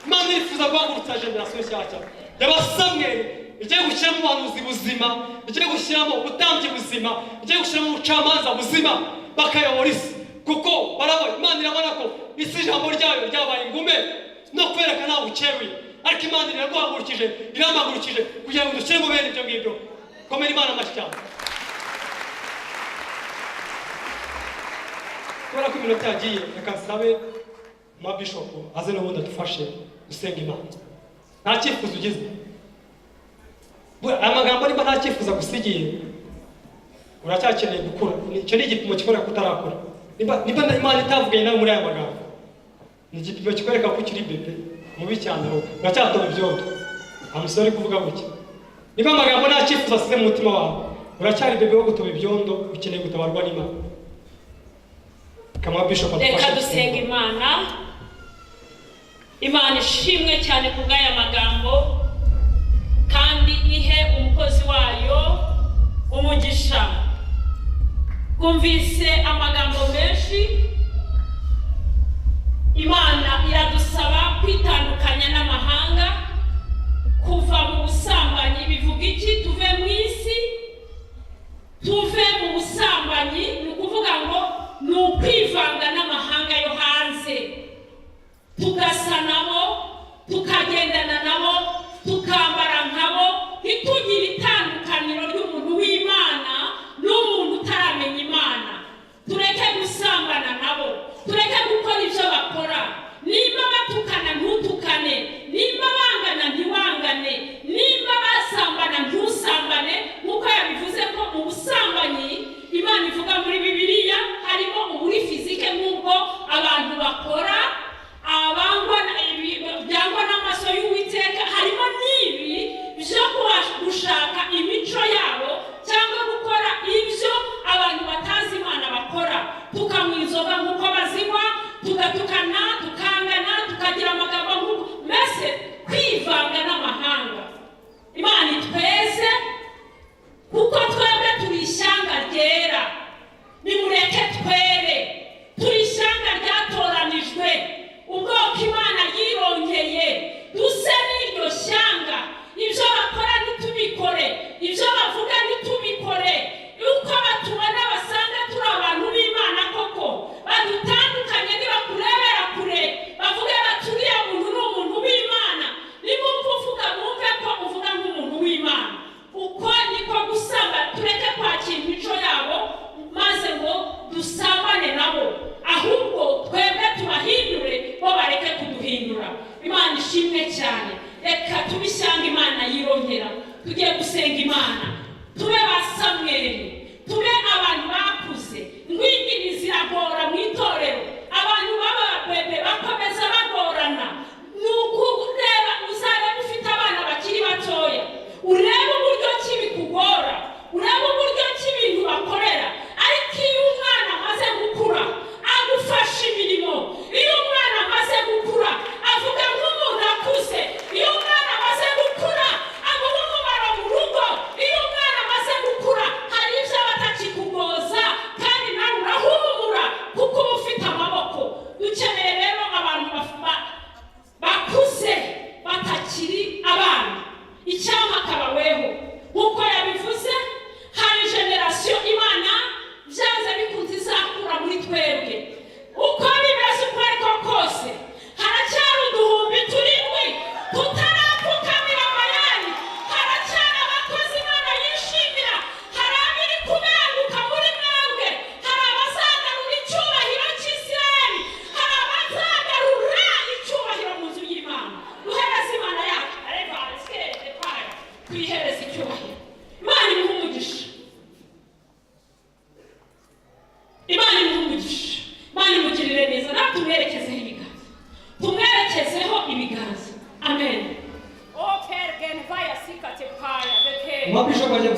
Imana irifuza guhagurutsa génération nshyashya y'Abasamweli, igiye gushyiramo ubuhanuzi buzima, igiye gushyiramo ubutambyi buzima, igiye gushyiramo ubucamanza buzima, bakayobora isi. Kuko barabona, Imana irabona ko isi ijambo ryayo ryabaye ingume no kwereka ntawe ukeruye. Ariko Imana iraguhagurukije, irampagurukije kugira ngo dushyiremo bene ibyo ngibyo. Komera Imana amashyi cyane. Kubera ko iminota yagiye, reka nsabe mabishopu aze n'ubundi adufashe gusenga Imana. Nta cyifuzo ugize? Aya magambo, niba nta cyifuzo agusigiye, uracyakeneye gukura. Icyo ni igipimo kikwereka ko utarakura. Niba Imana itavuganye nawe muri aya magambo, ni igipimo kikwereka ko ukiri bébé mubi cyane, aho uracyatoba ibyondo. Nta musore uri kuvuga gutya. Niba amagambo nta cyifuzo asize mu mutima wawe, uracyari bébé wo gutoba ibyondo, ukeneye gutabarwa n'Imana. Kamwa bishop Reka adufashe. dusenga Imana. Imana ishimwe cyane ku bw'aya magambo, kandi ihe umukozi wayo umugisha. Twumvise amagambo menshi. Imana iradusaba kwitandukanya n'amahanga, kuva mu busambanyi. Bivuga iki? Tuve mu isi, tuve mu busambanyi. Ni ukuvuga ngo ni ukwivanga n'amahanga yo hanze, tugasa nabo, tukagendana nabo, tukambara nkabo, ntitugire itandukaniro ry'umuntu w'Imana n'umuntu utaramenya Imana. Tureke gusambana nabo, tureke gukora ibyo bakora. Nimba batukana, ntutukane. Nimba bangana, ntiwangane. Nimba basambana, ntusambane. Nk'uko yabivuze ko mu busambanyi Imana ivuga muri Bibiliya harimo uburi physique, nk'ubwo abantu bakora, abangwa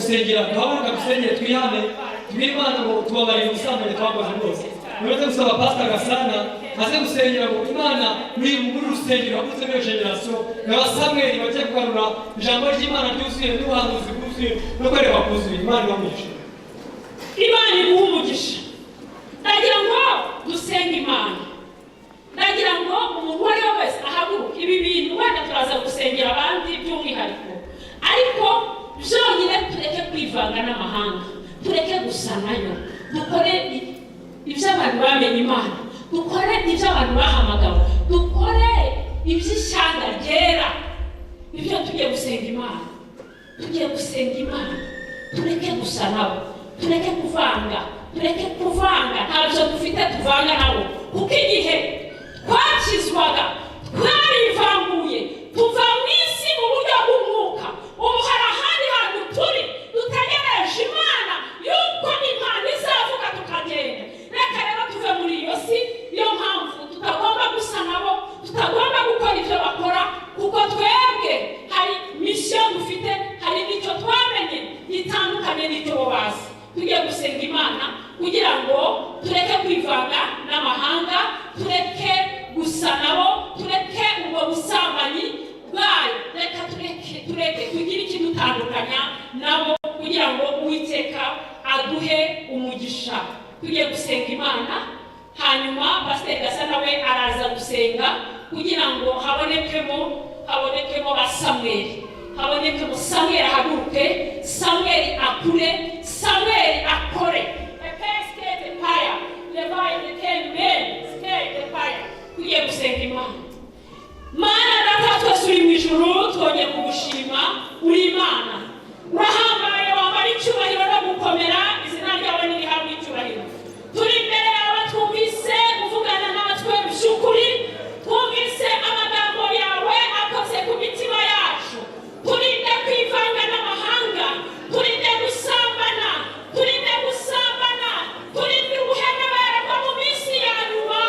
gusengera, duhaguruka dusengere, twihane, tubwire Imana ngo tubabarire ubusambanyi twakoze bwose. Nibaze gusaba Pastor Gasana aze gusengera ngo Imana muri rusengero havuzemo iyo génération ya Samweli bagiye kugarura ijambo ry'Imana ryuzuye n'ubuhanuzi bwuzuye no kwereka kuzuye. Imana ibamugisha. Imana iguha umugisha. Ndagira ngo dusenge Imana. Ndagira ngo umuntu uwo ari we wese ahaguruke. Ibi bintu wenda turaza gusengera abandi by'umwihariko, ariko byonyine tureke kwivanga n'amahanga, tureke gusa nayo, dukore ibyo abantu bamenye Imana, dukore ibyo abantu bahamagawe, dukore iby'ishyanga ryera. Ibyo tugiye gusenga Imana, tugiye gusenga Imana, tureke gusa nabo, tureke kuvanga, tureke kuvanga. Ntabyo dufite tuvanga nabo, kuko igihe twakizwaga twarivanguye, tuva mu isi mu buryo bw'umwuka. Ubu hari ahandi hantu turi, dutegereje Imana yuko impano izavuga tukagenda. Reka rero tuve muri iyo si. Niyo mpamvu tutagomba gusa nabo, tutagomba gukora ibyo bakora, kuko twebwe hari mission dufite, hari n'icyo twamenye gitandukanye n'icyo bo bazi. Tugiye gusenga Imana kugira ngo tureke kwivanga n'amahanga, tureke gusa nabo, tureke ubwo busambanyi bwayo. Reka tureke, tureke tugire ikidutandukanya nabo kugira ngo Uwiteka aduhe umugisha. Tugiye gusenga Imana, hanyuma Pasiteri Gasa nawe araza gusenga kugira ngo habonekemo ba Samweli, habonekemo Samweli ahaguruke, Samweli akure, Samweli akore. Epesikete paya levayi men skete paya. Tugiye gusenga Imana. Mana Data twese uri mu ijuru, twongeye kugushima. Uri Imana, urahambaye, wambara icyubahiro no gukomera. Izina ryawe ntirihabwe icyubahiro. Turi imbere yawe, twumvise uvugana natwe. By'ukuri twumvise amagambo yawe akoze ku mitima yacu. Turinde kwivanga n'amahanga, turinde gusambana, turinde gusambana, turinde ubuhenebere bwo mu minsi ya nyuma.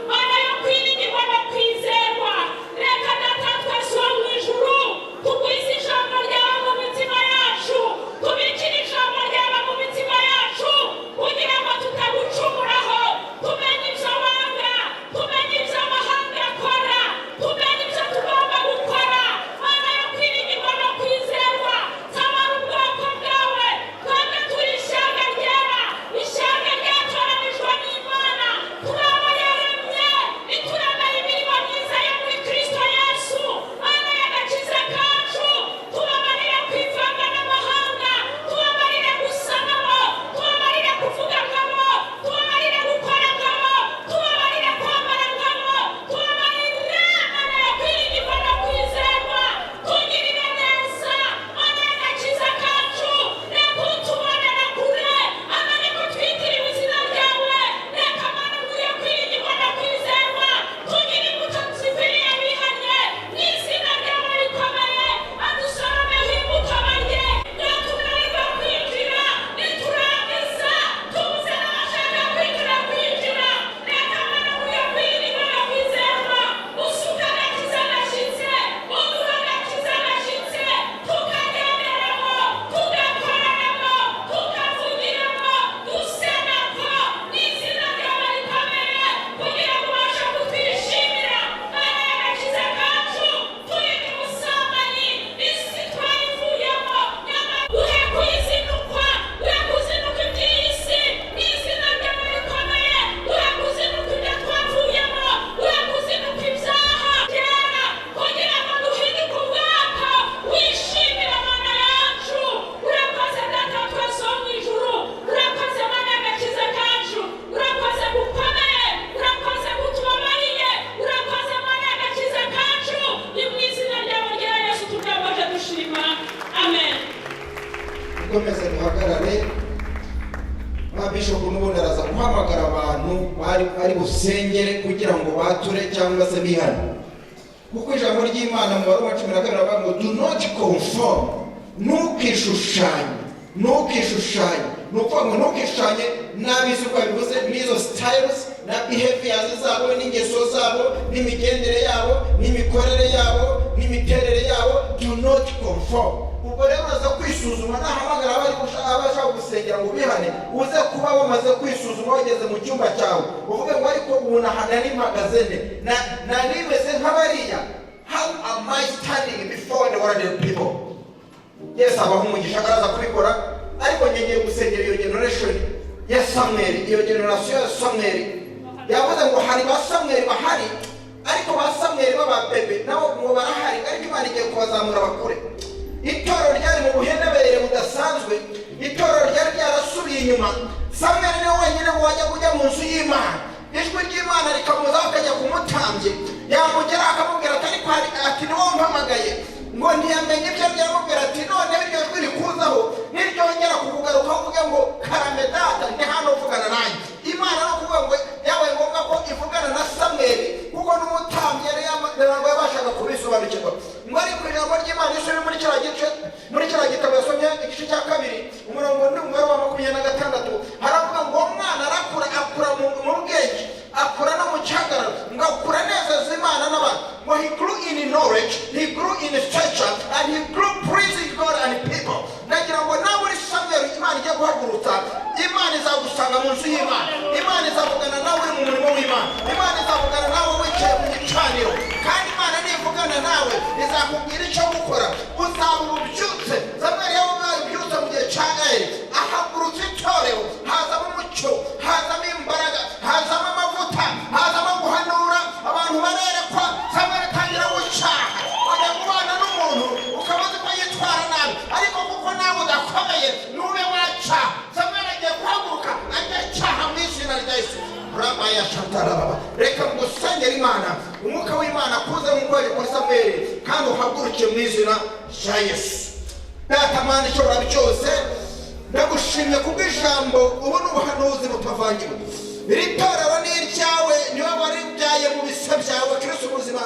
Mana yo kwiringirwa no kwizerwa, reka Data twese wo mu ijuru tugwize ijambo ryawe mu mitima yacu, tubikire ijambo ryawe mu mitima yacu kugira ngo tutagucumuraho. Tumenye ibyo wanga, tumenye ibyo amahanga akora, tumenye ibyo tugomba gukora. Mana yo kwiringirwa no kwizerwa, tabara ubwoko bwawe. Twebwe turi ishyanga ryera, ishyanga ryatoranijwe n'Imana. Turi abo yaremye, ituremeye imirimo myiza yo muri Kristo Yesu. Mana y'agakiza kacu, tubabarire kwivanga n'amahanga, tubabarire gusa nabo, tubabarire kuvuga nkabo, tubabarire gukora nkabo, tubabarire kwambara nkabo, tubabarire. Mana yo kwiringirwa no kwizerwa, tugirire neza. Mana y'agakiza kacu, reka utubonera kure amenye ko twitiriwe izina ryawe. Reka Mana yo kwiringirwa no kwizerwa, tugire imbuto zikwiriye bihanye mu izina ryawe rikomeye. Adusoromeho imbuto barye, natunanirwa kwinjira, niturangiza tubuze n'abashaka kwinjira kwinjira. Reka Mana yo kwiringirwa no kwizerwa, usuka agakiza gashyitse, uduha agakiza gashyitse, tukagenderamo, tugakoreramo, tukavugiramo, dusenako mu izina ryawe rikomeye, kugira ngo ubashe kutwishimira. Mana y'agakiza kacu, turinde ubusambanyi. Isi twayivuyemo, nyamara duhe kuyizinukwa, duhe kuzinuka iby'iyi si mu izina ryawe rikomeye. Duhe kuzinuka ibyo twavuyemo, duhe kuzinuka ibyaha byera kugira ngo duhinduke ubwoko wishimira. Mana yacu, urakoze. Data twese wo mu ijuru, urakoze. Mana y'agakiza kacu, urakoze gukomeye, urakoze kutubabariye, urakoze Mana y'agakiza kacu. Ni mu izina ryawe rya Yesu tubyambaje dushima, amen. Dukomeze duhagarare. Ba bishopu n'ubundi araza guhamagara abantu bari ari busengere kugira ngo bature cyangwa se bihane, kuko ijambo ry'Imana mu Baroma 12 bavuga ngo "Do not conform", ntukishushanye, ntukishushanye. Ni ukuvuga ngo ntukishushanye n'ab'isi uko babivuze, n'izo styles na behaviors zabo n'ingeso zabo n'imigendere yabo n'imikorere yabo n'imiterere yabo. Do not conform. Ubwo rero uraza kwisuzuma, nahamagara abari abashaka gusengera ngo bihane, uze kuba wamaze kwisuzuma, wageze mu cyumba cyawe uvuge ngo: "Ariko ubu nari mpagaze nte? Nari meze nk'abariya? How am I standing before the world of people?" Yesu abaha umugisha, araza kubikora. Ariko ngiye gusengera iyo generation ya Samweli, iyo generation ya Samweli. Yavuze ngo hari ba Samweli bahari, ariko ba Samweli b'ababebe nabo ngo barahari, ariko Imana igiye kubazamura bakure. Itorero ryari mu buhenebere budasanzwe, itorero ryari ryarasubiye inyuma. Samweli niwe wenyine wajya kujya mu nzu y'Imana, ijwi ry'Imana rikamuzaho, akajya ku mutambyi, yamugeraho akamubwira ati: "Ariko hari," ati: "Ni wowe umpamagaye?" Ngo ntiyamenye ibyo byamubwira. Ati: "Noneho iryo jwi rikuzaho niryongera kukugarukaho, uvuge ngo: 'Karame Data, ndi hano, uvugana nanjye.'" Imana no kuvuga ngo byabaye ngombwa ko ivugana na Samweli, kuko n'umutambyi yari ntabwo yabashaga kubisobanukirwa. Ngo ariko ijambo ry'Imana isome muri kiriya gice, muri kiriya gitabo yasomye, igice cya kabiri, umurongo ni umubare wa 26, haravuga ngo uwo mwana arakura, akura mu bwenge, akura no mu gihagararo, ngo akura anezeza Imana n'abantu. Ngo he grew in knowledge, he grew in stature, and he grew pleasing God and people. Ndagira ngo nawe uri Samweli Imana igiye guhagurutsa, Imana izagusanga mu nzu y'Imana, Imana izavugana nawe uri mu murimo w'Imana, Imana izavugana nawe wicaye ku gicaniro. Kandi Imana nivugana nawe izakubwira icyo gukora, uzaba ububyutse. Samweli yabaye ububyutse mu gihe cya Eli, ahagurutse itorero, hazamo umucyo, hazamo imbaraga, hazamo amavuta, hazamo guhanura, abantu barerekwa. Samweli atangira gucyaha. Wajya kubana n'umuntu ukaba uzi ko yitwara nabi, ariko kuko nawe udakomeye nube wacaha. Samweli agiye guhaguruka ajya acaha mu izina rya Yesu. Rabaya shatarababa. Reka ngusengera Imana, umwuka w'Imana kuze nk'uko yaje kuri Samweli, kandi uhaguruke mu izina rya Yesu. Data Mana ishobora byose, ndagushimye kubw'ijambo. Ubu ni ubuhanuzi butavangiwe. Iri torero ni iryawe, niwe waribyaye mu bise byawe, Kristo ubuzima.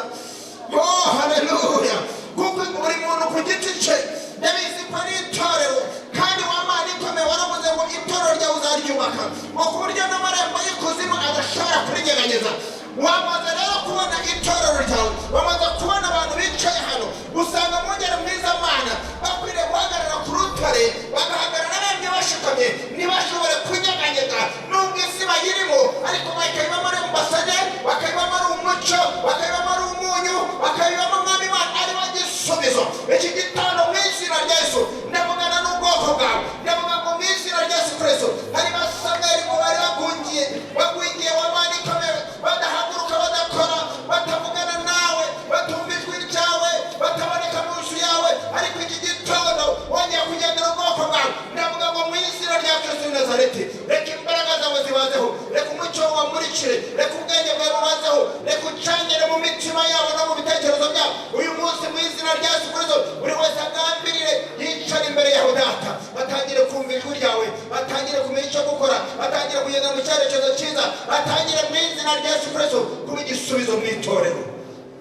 Oh, haleluya! Kuko buri muntu ku giti cye ndabizi ko ari itorero. Kandi wa Mana ikomeye, waravuze ngo itorero ryawe uzaryubaka, ngo ku buryo n'amarembo y'ikuzimu adashobora kurinyeganyeza. Wamaze rero kubona itorero ryawe, wamaze kubona abantu bicaye hano, usanga mwongere mwiza Mana bakwiriye guhagarara ku rutare, bagahagarara bemye bashikamye, ntibashobore kunyeganyega nubwo isi bayirimo, ariko bakayibamo ari ambasaderi, bakayibamo ari umucyo, bakayibamo ari umunyu, bakayibamo, Mwami Imana, ari bo gisubizo. Iki gitondo mu izina rya Yesu ndavugana n'ubwoko bwawe. Ndavuga ngo mu izina rya Yesu Kristo, hari ba Samweli ngo bari bagungiye, bagwingiye, wa Mana ikomeye, badahaguruka, badakora, batavugana nawe, batumva ijwi ryawe, bataboneka mu nzu yawe. Ariko iki gitondo wongeye kugendera ubwoko bwawe. Ndavuga ngo mu izina rya Kristo w'i Nazareti, reka imbaraga zawe zibazeho, reka umucyo wamurikire, reka ubwenge bwawe bubazeho, reka ucangire mu mitima yabo no mu bitekerezo byabo. Uyu munsi mu izina rya Yesu Kristo, buri wese agambirire yicara imbere yawe Data, batangire kumva ijwi ryawe, batangire kumenya icyo gukora, batangire kugenda mu cyerekezo cyiza, batangire mu izina rya Yesu Kristo kuba igisubizo mu itorero.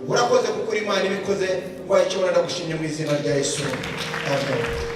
Urakoze kuko uri Imana ibikoze. Wayikibona, ndagushimye mu izina rya Yesu, amen.